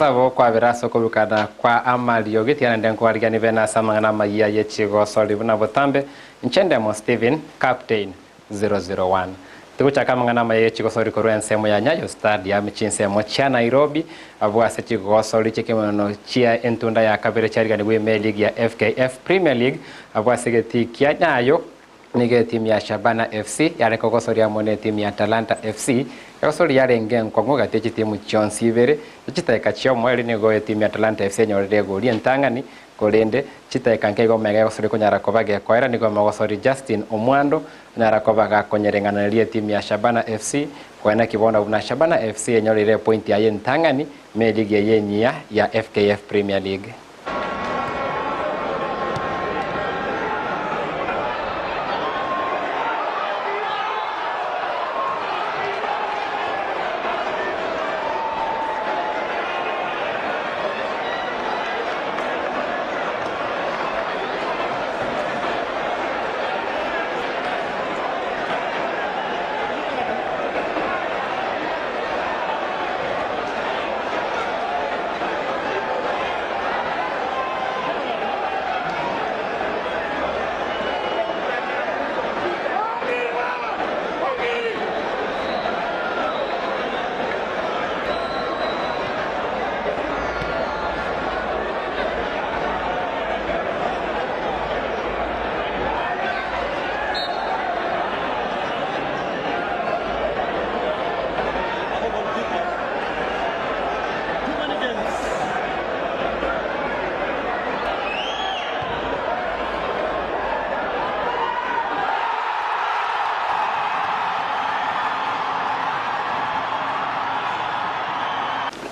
Taba okwabera ase okorukana kwa amariogi, tiga naende nkwariganie bene ase amang'ana amayia ye chigosori buna botambe, inche Ndemo Stephen, Captain 001. Tigochaka amang'ana amaya ye chigosori korwa ensemo ya Nyayo Stadium chinsemo chia Nairobi, abwo ase chigosori chi'ekemono chia entunda ya kabere chiariganigwe ime eligi ya FKF Premier League, abwo ase egetii kia Nyayo Nigo etimu ya Shabana FC yare kogosoria amo netimu ya Talanta FC, egosoria yarenge enkong'u gati ye chitimu chionsi ibere. Chitaeka chi'omoerio nigo etimu ya Talanta FC enyorire egori entang'ani, korende chitaeka nke igo omega egosoria konyara koba gekoera nigo omogosori Justin Omwando onyara koba gakonyering'ananeria etimu ya Shabana FC koena ki bono buna Shabana FC enyorire epointi yaye entang'ani me eligi eye enyia ya FKF Premier League.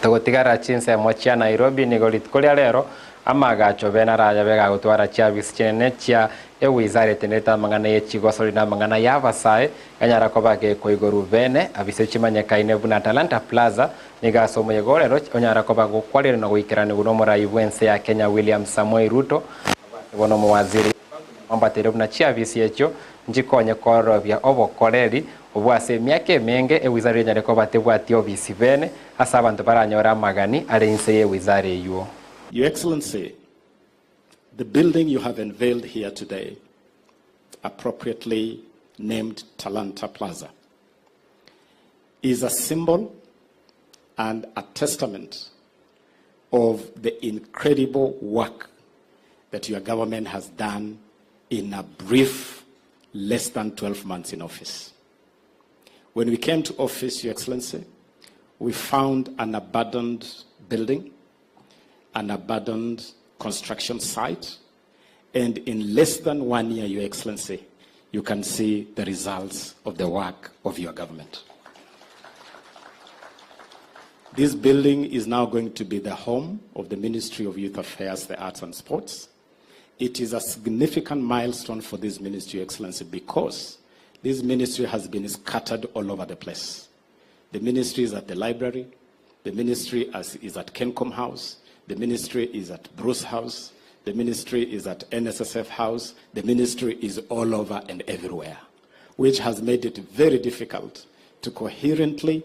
Togotigara chinsemo chia Nairobi nigo rituko ria rero amaagacho bene arayabe gagotwara chiabisi chinene chia ewizara etenerete amang'ana ye chigosori na amang'ana ya abasae ganyara koba gekoigorwa bene abise chimanyekaine buna Talanta Plaza nigo ase omoyega orero onyara koba gokwarire na goikeranigwa nomorai bwense ya Kenya William Samoei Ruto abwate bono omowaziri Ombateire buna chiabisi echio nchikonye kororobia obokoreri obwo ase emiaka emenge ewizara enyare koba tebwati obisi bene ase abanto baranyore amagani are inse y'ewizara eyio. Your Excellency, the building you have unveiled here today, appropriately named Talanta Plaza, is a symbol and a testament of the incredible work that your government has done in a brief less than 12 months in office. When we came to office, Your Excellency, we found an abandoned building, an abandoned construction site, and in less than one year, Your Excellency, you can see the results of the work of your government. This building is now going to be the home of the Ministry of Youth Affairs, the Arts and Sports. It is a significant milestone for this ministry, Your Excellency, because this ministry has been scattered all over the place. The ministry is at the library, the ministry is at Kencom House, the ministry is at Bruce House, the ministry is at NSSF House, the ministry is all over and everywhere, which has made it very difficult to coherently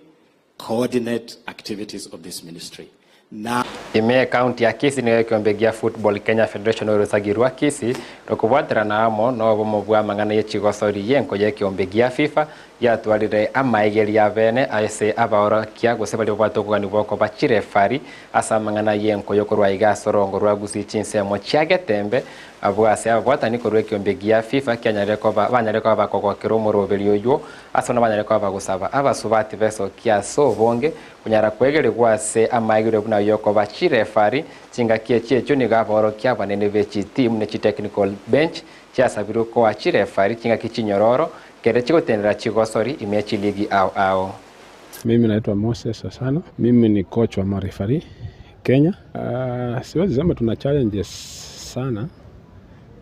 coordinate activities of this ministry. Now, Ime ekaunti ya Kisii nigo ekeombe gia Football Kenya Federation orosagi rwa Kisii rokobwaterana amo nobomo bwa amang'ana ye chigosori y'enko y'ekeombe gia FIFA giatwarire amaegeria abene ase abaorokia gose baria babwate okogania gwokoba chirefari ase amang'ana y'enko yokorwa iga ase orongo rwa Gusii chinsemo chia Getembe Abwo ase ababwatani korwa ekiombe gia FIFA kianyarire koba banyare koba bakogokera omoroberi oyio, ase buna banyare koba bagosaba abasubati besokia ase obonge konyara kwegerigwa ase amaegerio buna ay'okoba chirefari. Chingaki echi echio nigo aborokia abanene be chitimu ne chitechnical bench chiasabirwe koa chirefari chingaki chinyororo kere chigotenera chigosori ime ye chiligi ao ao. Mimi naitwa Moses Osano, mimi ni coach wa marefari Kenya. Uh, siwezi sema tuna challenges sana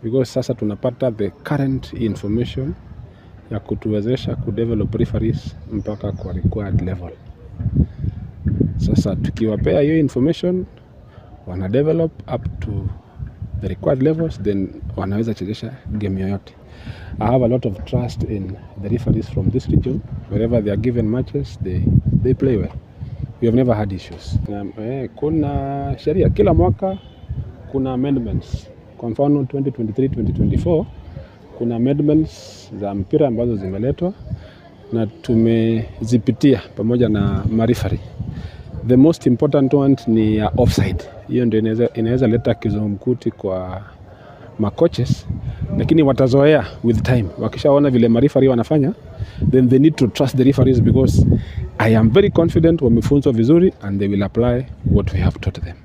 because sasa tunapata the current information ya kutuwezesha kudevelop referees mpaka kwa required level. Sasa tukiwapea hiyo information wana develop up to the required levels then wanaweza chezesha game yoyote. I have a lot of trust in the referees from this region. Wherever they are given matches, they, they play well. We have never had issues. Um, eh, kuna sheria kila mwaka kuna amendments. Kwa mfano 2023 2024 kuna amendments za mpira ambazo zimeletwa na tumezipitia pamoja na marifari. The most important one ni ya offside. Hiyo ndio inaweza, inaweza leta kizungumkuti kwa macoaches, lakini watazoea with time. Wakishaona vile marifari wanafanya, then they need to trust the referees because I am very confident wamefunzwa vizuri and they will apply what we have taught them.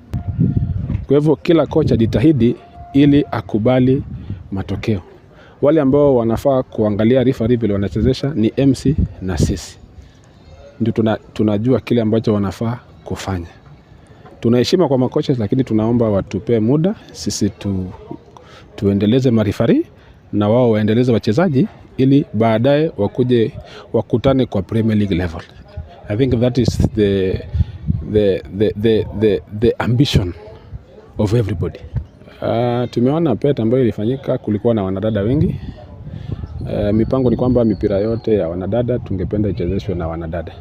Kwa hivyo kila kocha jitahidi ili akubali matokeo. Wale ambao wanafaa kuangalia referee vile wanachezesha ni MC na sisi ndio tuna, tunajua kile ambacho wanafaa kufanya. Tunaheshima kwa makocha, lakini tunaomba watupee muda sisi tu, tuendeleze marifari na wao waendeleze wachezaji ili baadaye wakuje wakutane kwa Premier League level. I think that is the, the, the, the, the, the ambition of everybody. Uh, tumeona pet ambayo ilifanyika, kulikuwa na wanadada wengi. Uh, mipango ni kwamba mipira yote ya wanadada tungependa ichezeshwe na wanadada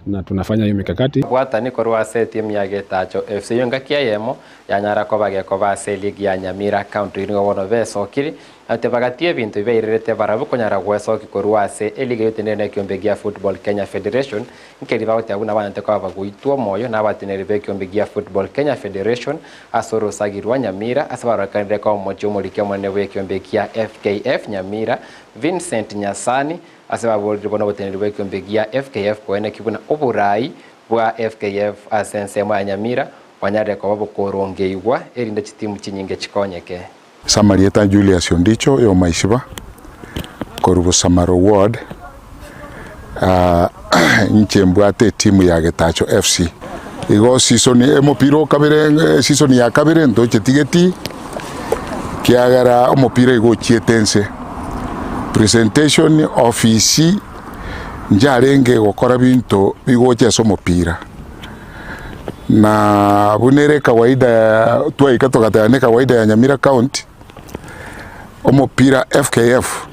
na tunafanya hiyo mikakati. Bwatani korwa ase etimu ya Getacho FC y'engaki eyemo yanyara koba gekoba ase eligi ya Nyamira County nigo bono besokiri ate bagatia ebinto bibairerete barabwo konyara gwesoki korwa ase eligi eyotenenire na ekiombe gia Football Kenya Federation nkeri bagoteba buna banyarete koba bagoitwa omoyo na abateneneri b'ekiombe gia Football Kenya Federation ase orosagi rwa Nyamira ase barorekanire koba omochie omoriki omonene bw'ekiombe kia FKF Nyamira Vincent Nyasani Ase baborire bono oboteneneri bw'ekiombe gia FKF koeneki buna oborai bwa FKF ase ensemo ya Nyamira bwanyarire koba bokorongeigwa erinde chitimu chinyinge chikonyeke. Ase amarieta a Julius Ondicho oyo Maisiba korwa Bosamaro Ward, inche mbwate etimu ya Getacho FC. Igo season omopira o kabere season ya kabere ntocheti getii, kiagera omopira igo ochiete nse. Presentation ofisi njarenge gokora binto bigocha ase omopira, na buna ere ekawaida twaika togateba ne ekawaida ya Nyamira county, omopira FKF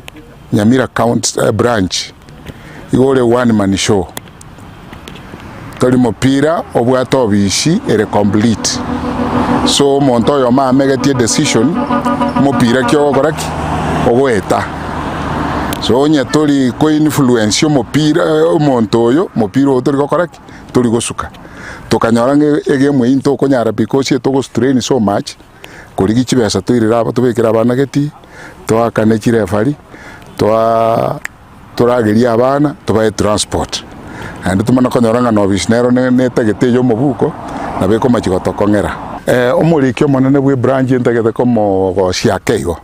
Nyamira county branch igo ore one man show. Tori mopira obwate obisi ere complete. So omonto oyomo amegetie decision, omopira ki ogokora ki? Ogoeta. So onye tori ko influence omopira omonto oyo, omopira oyo tori gokora ki? Tori gosuka. Tokanyora ng'a egame eyio ntokonyara because etogo strain so much. Korigia chibesa toirere aba tobekere abana geti, toakane chirefari, toaa toragerie abana, tobae transport. Naende tomanye konyora ng'a nobisi nero ne netagete eye omobuko, nabo ekomachi gotokong'era. Omoriki omonene bwa ebranch ntagete komogosia ake igo,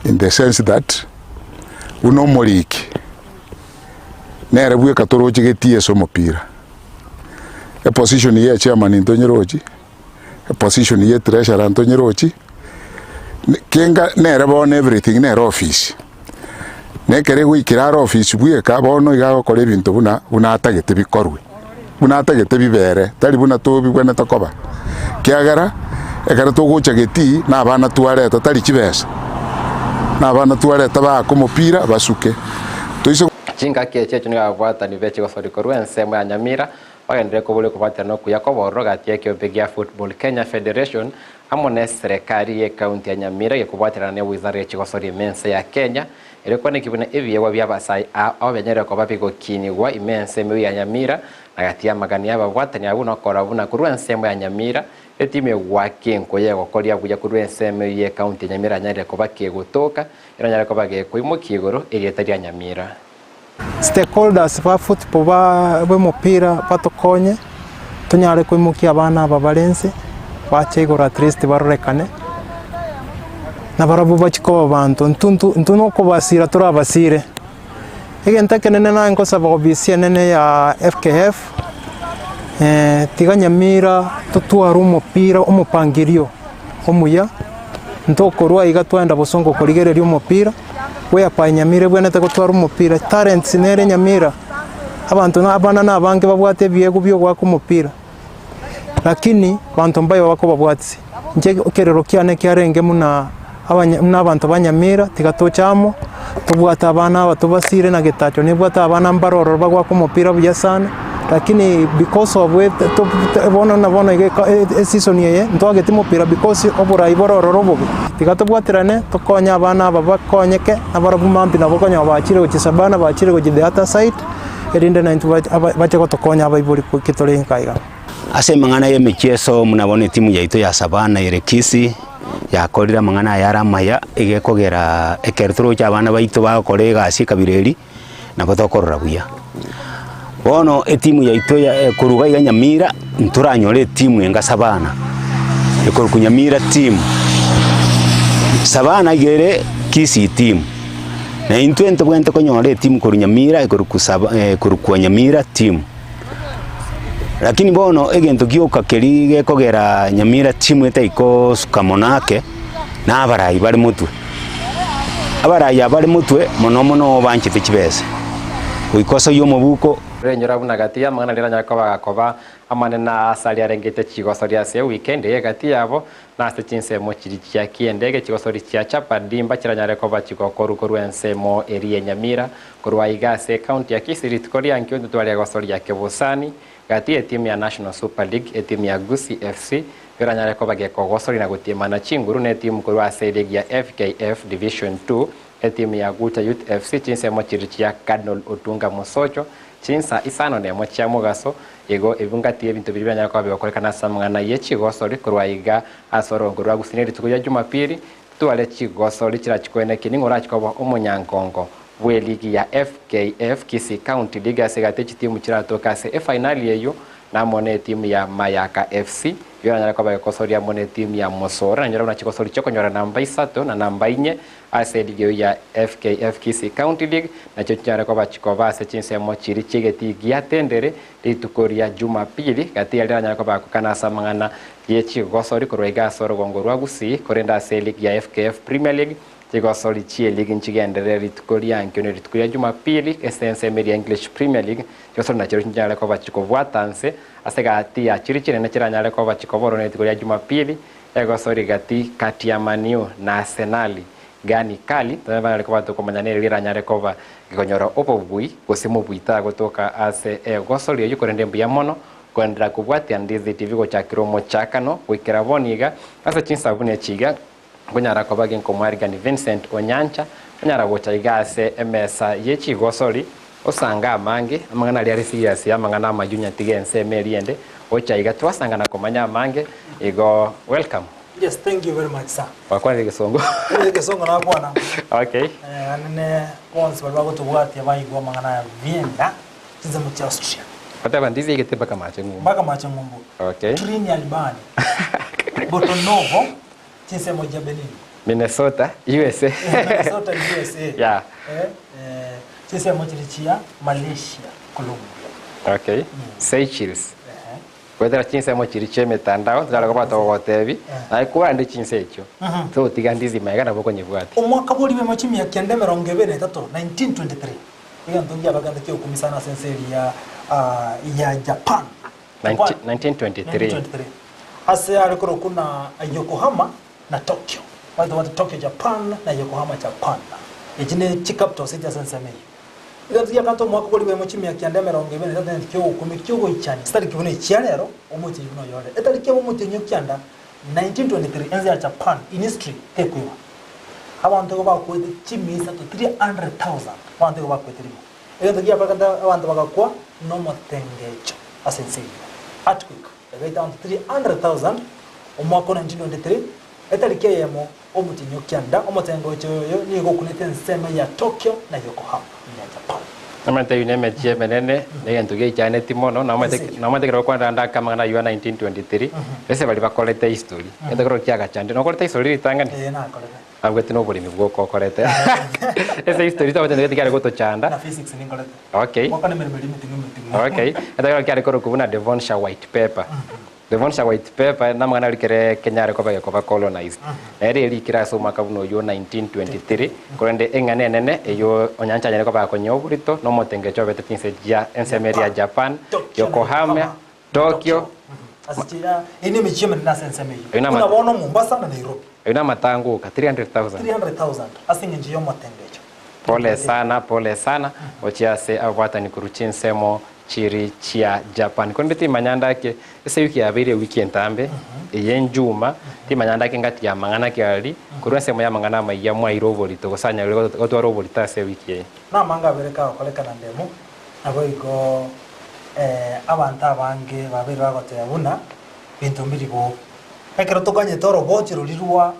in the sense that, buna omoriki, nere bweka toroche getii ase omopira. Eposition ya echairman ntonyerochi, eposition ya etreasurer ntonyerochi, kenga nere bono everything nere office. Na ekero egoikera are office bweka bono iga agokora ebinto buna buna atagete bikorwe, buna atagete bibere, tari buna tobibwenerete koba. Ekiagera, ekero togocha getii na abana twareta tari chibesa, na abana twareta baake omopira basuke, toise. Chingaki echi echio nigo ababwatani be chigosori korwa ensemo ya Nyamira bagenderere koboria okobwaterana okuya kw'obororo gati y'ekeombe gia Football Kenya Federation amo n'eserekari y'ecounty ya Nyamira gekobwaterana ne wizara ye chigosori ime ense ya Kenya erio kwaneki buna ebiegwa bi'abasae ao bianyarire koba bigokinigwa ime ense emiu ya Nyamira na gati y'amagani y'ababwatani abwo nokorora buna korwa ensemo ya Nyamira etimu egwaka enkoyo egokoria buya korwa ensemo eyio y'ecounty ya Nyamira yanyarire koba kegotoka Eranyare koba gekoimokia igoro erieta ria Nyamira. Stakeholders ba football ba b'omopira batokonye tonyare koimokia abana aba bare inse bache igoro at least barorekane, nabarabwo bachie koba abanto intwe intwe intwe nokobasira torabasire. Egento ekenene naye nkosaba ofisi enene ya FKF, tiga Nyamira totware omopira omopangirio omuya, ntokorwa iga twaenda bosongo korigereria omopira, whereby Nyamira ebwenerete gotwara omopira, talents nere Nyamira, abanto na abana na abange babwate ebiegwa bia ogoaka omopira, lakini banto mbayo bakobabwatisia. Inche ekerero kiane kiarenge buna abanya buna abanto ba Nyamira tiga toche amo, tobwate abana aba tobasire na getacho nebwate abana mbare ororo bagoaka omopira buya sana, lakini because of bono na bono iga eko eseason eye ntwageti mopira because oborai bore ororo obobe. Tiga tobwaterane tokonye abana aba bakonyeke, nabarabwo mambia nabo okonyora bachire gochia Shabana bachire gochia the other side, erinde naintwe bache gotokonya abaibori ki tore nka iga. Ase amang'ana y'emechieso buna bono etimu yaito ya Savannah ere Kisii, yakorire amang'ana aya are amaya, iga ekogera ekero toroche abana baito bagokora egasi ekabira eria, nabo tokorora buya. Bono etimu yaito ya korwa iga iga Nyamira, ntoranyore etimu enga Savannah, ekorokwa Nyamira team. Savannah iga ere Kisii team, na intwe ntobwenerete konyora etimu korwa Nyamira ekorokwa Sava ekorokwa Nyamira team. Lakini bono egento gioka keria gekogera Nyamira team etaikosuka mono ake, na abarai bare motwe. Abarai aba bare motwe mono mono banchete chibesa, goika osoyie omobuko. Renyora buna gati y'amang'ana riaranyare koba gakoba amanene aase aria arengete chigosori ase ewikendi eye gati yabo, na ase chinsemo chiria chia ki'endege chigosori chia Chapa-Dimba chiranyare koba chigokorwa korwa ensemo eria ya Nyamira Korwa aiga ase ecounty ya Kisii rituko ria nkio ntitware egosoria kebosani gati y'etimu ya National Super League etimu ya Gusii FC beranyare koba gekogosoria na gotiemana chinguru netimu korwa ase eligi ya FKF Division 2 etimu ya Gucha Youth FC chinsemo chiria chia Cardinal Otunga Mosocho chinsa isano nemo chia mogaso igo ebi ngati ebinto biria biranyare koba bigokorekana ase amang'ana ye chigosori korwa aiga ase orongo rwa Gusii nerituko ria Jumapili Titware chigosori chirachikweneki ning'o orache koba omonyankongo bw'eligi ya FKF Kisii County League ase egati chitimu chiratoke ase efainali eyio namo netimu ya Mayaka FC eyio eranyare koba egosoria amo netimu ya Mosora nanyore buna chigosori chiokonyora namba isato na namba inye ase eligi eyio ya FKF Kisii County League nachio chinyare koba chikoba ase chinsemo chiria chi'egetii gia Tendere rituko ria Jumapili gati yaria eranyare koba gokana ase amang'ana ye chigosori korwa iga ase orogongo rwa Gusii korende ase eligi ya FKF Premier League Chigosori chi'eligi nchigenderere rituko ria nkio ne rituko ria Jumapili, ase ensemo eria English Premier League, chigosori nachio chinyare koba chikobwata nse ase gati ya chiria chinene chiranyare koba chikoborwa ne rituko ria Jumapili, egosori gati kati ya Man U na Arsenali. Gani kali tonyare koba tokomanya neri riranyare koba rikonyora obobui gose mobui tagotoka ase egosori eyio korende mbuya mono koenderera kobwatia Ndizi TV gochakera omochakano goikera bono iga ase chinsabuni echi iga. Nkonyara koba ginkomwarigani Vincent Onyancha, onyara gocha iga ase emesa ye chigosori, osange amange, amang'ana aria are serious amang'ana amayio nyatiga ensemo eria ende, ocha iga twasanga na komanya amange, igo welcome. Yes, thank you very much sir. Gwakwanire egesongo. Egesongo nakwana. Okay. Eh, anene bonsi bari bagotobwatia baigwa amang'ana aya Vienna, chinsemo chia Austria. Goteba ndizi egete mpaka mache ng'umbu. Mpaka mache ng'umbu. Okay. Trini Albania. Botonovo, chinsemo chia Benin. Minnesota, USA. Minnesota, USA. Yeah. Eh, eh, chinsemo chiri chia Malaysia, Colombia. Okay. Seychelles. Goetera chinsemo chiria chia emetandao, tonyare koba togogotebi, naye kwarande chinse echio, togotiga ndizi magega nabo okonyebwatia. Omwaka bw'oribemo chimia kianda emerongo ebere na etato, 1923, egento nkiabagente ki'okumia sana ase ense eria ya Japan. Japan. 1923. 1923. Ase are korokwa na Yokohama na Tokyo. Baito bate Tokyo Japan na Yokohama Japan. Echi ne chicapitals echi ase ensemo eyio. Egento giakanto omwaka bw'oribemo chimia kianda emerongo ebere na etato nento ki'ogokumia ki'ogoichania chitariki buna echia rero omotienyi buna oyore. Etariki ebe omotienyi o kianda 1923 ense ya Japan in history tekoiba. Abanto igo bakwete chimia isato 300,000 abanto igo bakwete rimo. Egento giakorekete abanto bagakwa nomotengecho ase ense eyio. Earthquake egaita abanto 300,000 omwaka o 1923 etariki eyemo Omotienyi o kianda, omotengocho oyo nigo okunete ensemo ya Tokyo na Yokohama ya Japan. Namanyete eyio nemechie emenene, na egento giaichaneti mono, namanyete namanyete ekero gokwanera ande ake amang'ana ayio a 1923, ase baria bakorete history, egento ekero kiagachandire, nokorete history ritang'ani? Ee, nakorete. Nabwate na oboremi bwoka okorete. Ase history twabwate egento kiare gotochanda. Na physics ninkorete. Okay. Gwakana emeremo eria emeting'u emeting'u. Okay. Egento ekero kiare korokwa buna Devonshire White Paper. Devonshire White Paper namang'ana arikere kenyare koba gekoba colonized. Nere erikire ase omwaka buna oyio 1923, korende eng'ana enene eyio onyancha anyare koba akonyia oborito na omotengecho obete chinse chia ensemo eria ya Japan, Yokohama, Tokyo. Ase chiria, eyio nemechie emenene ase ensemo eyio. Eyio Buna bono Mombasa na Nairobi. Ayio namatangoka 300,000. 300,000 ase eng'encho y'omotengecho. Pole sana, pole sana, gochia ase ababwatani korwa chinsemo chiri chia Japan. Korende timanya ndake, ase ewiki yabeire ewiki entambe, eye enjuma, timanya ndake ngati y'amang'ana ki aria, korwa ensemo y'amang'ana amayia mwaire oborito, gose anyarire gotwara oborito ase ewiki eye. Namange abere kagokorekana ndemo, naboigo abanto abange babeire bagoteba buna binto mbiri bobe. Ekero tokanyete orobochi roria rwa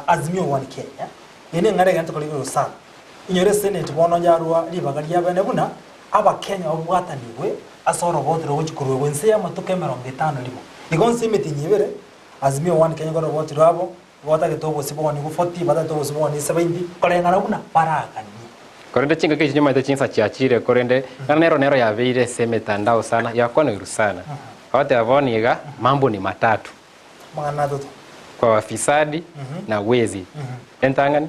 Azimio One Kenya, eye neng'ana egento kore igoro sana. Inyore eseneti bono yarua ribaga riabene buna Abakenya babwatanigwe ase oroboti rogochia koruegwa inse y'amatuko emerongo etano rimo. Igo nse emetienyi ebere, Azimio One Kenya kore oroboti rwabo, batagete obosie bogoniigwe 40, batagete obosie bogoniigwe 70, koreng'ana buna baraganie. Korende chingaki echi nyomanyete chinsa chiachire, korende ng'ana nero nero yabeire ase emetandao sana, yakwanirwe sana. Bagoteba bono iga, mambo ni matatu. Amang'ana atato. Kwa wafisadi na wezi. Entang'ani?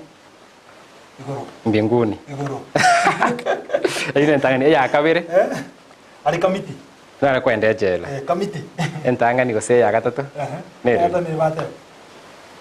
Igoro. Mbinguni. Igoro. Eyio nentang'ani. Eya kabere? Are kamiti. Nare kwenda echela. Kamiti. Entang'ani gose eya gatato? Nere. Eya gatato bateba.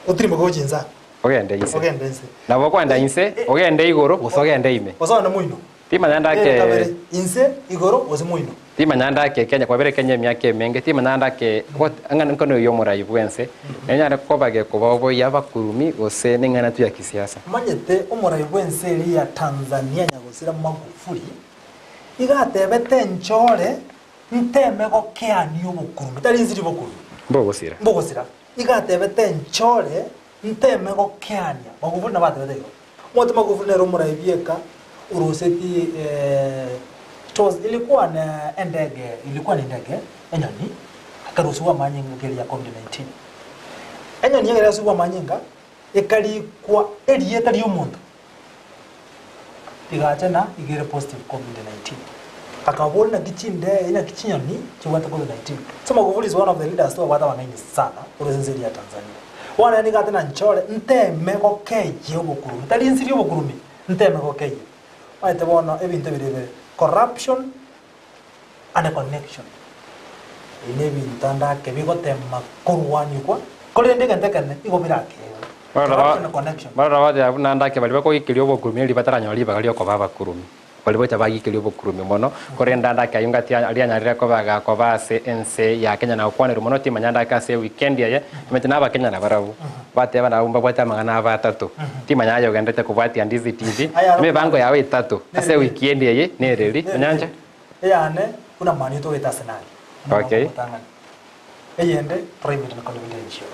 Otirimboke gochia inse aa. Ogende inse. Ogende inse. Nabo okwenda inse, ogende igoro gose ogende ime. Gose ogende moino. Timanya ndake. Ere kabere, inse, igoro, gose moino. Timanya ndake Kenya, kwabere Kenya emiaka emenge, timanya ndake got ang'ana nkono oyio omorai bwense, nenyare koba gekoba oboyia abakurumi gose neng'ana tu ya kisiasa. Manyete omorai bwense eria ya Tanzania nyagosira Magufuli iga atebete enchore nteme gokeania obokurumi tari nsiri bokurumi Mbogosira. mbogosira iga atebete enchore nteme gokeania Magufuli nabo atebete igo. Omwate Magufuli nere omorai bieka oroseti it was ilikuwa ne endege ilikuwa ni ndege enyoni akarusigwa amanyinga keria ya covid-19. Enyoni ekero yarusigwa amanyinga ekarikwa erieta ria omonto rigacha na iga ere positive covid-19. Akaboria naki chinde naki chinyoni chibwate covid-19. So Magufuli is one of the leaders twabwate abang'aini sana korwa ase ense eria ya Tanzania. Bono ere nigo ateba nchore nteme gokeyia obokurumi, tari nsirie obokurumi, nteme gokeyia. Omanyete bono ebinto ebire bibere, corruption and connection. Ebi na ebinto ande ake bigotema korwanigwa, korende egento ekenene igo birakeewe. Corruption and connection. Barora bagoteba buna ande ake baria bakoikeria obokurumi erio bataranyora ribaga riokoba abakurumi. Baria gocha bagikeria obokurumi mono, korende ande ake ayio ngati aria anyarire koba agakoba ase ense ya Kenya na gokwanerwa mono timanya ande ake ase ewikendi eye, omanyete na abakenya nabarabwo, bateba nabwo mbabwate amang'ana abo atato, timanya aye ogenderete kobwatia Ndizi TV, emebango yao etato ase ewikiendi eye nereri, onyancha? Eyane buna mani togete Arsenal. Okay. Eyende private na confidential.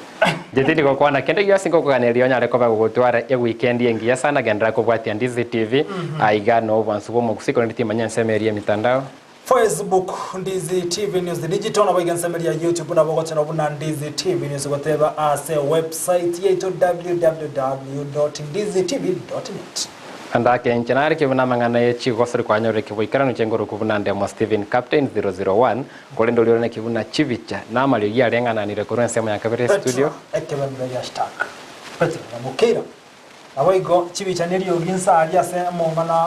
Inche tindi gokwana kende gionsi ngokoganeria onyare koba gogotwara eweekend engiya sana genderera kobwatia Ndizi TV aiga na obwansu bwa omogusii korende timanya ensemo eria emitandao. Facebook Ndizi TV News Digital nabo iga ensemo eria YouTube nabo ogochora buna Ndizi TV News goteba ase website yaito www.ndizitv.net. Andake inche narikire buna amang'ana ye chigosori kwanyorire kiboikeranu chengoroku buna Ndemo Stephen Captain 001 Korende oria ore nekebuna chibicha na amariogi areng'ananire korwa ensemo ya kabere Petro, y'estudio. ekebembero gia Stark. Petro na Mokeira. Naboigo chibicha neriogi inse aria ase omong'ana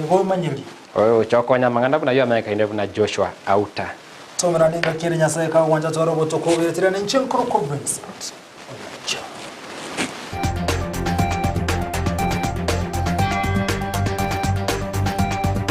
bw'obomanyereria. Oyo ocha okonya amang'ana buna ayio amanyekaine buna Joshua Auta. Tomerane engaki ere Nyasae kagwancha tware obotuko obereterane inche nkorokwa Vincent.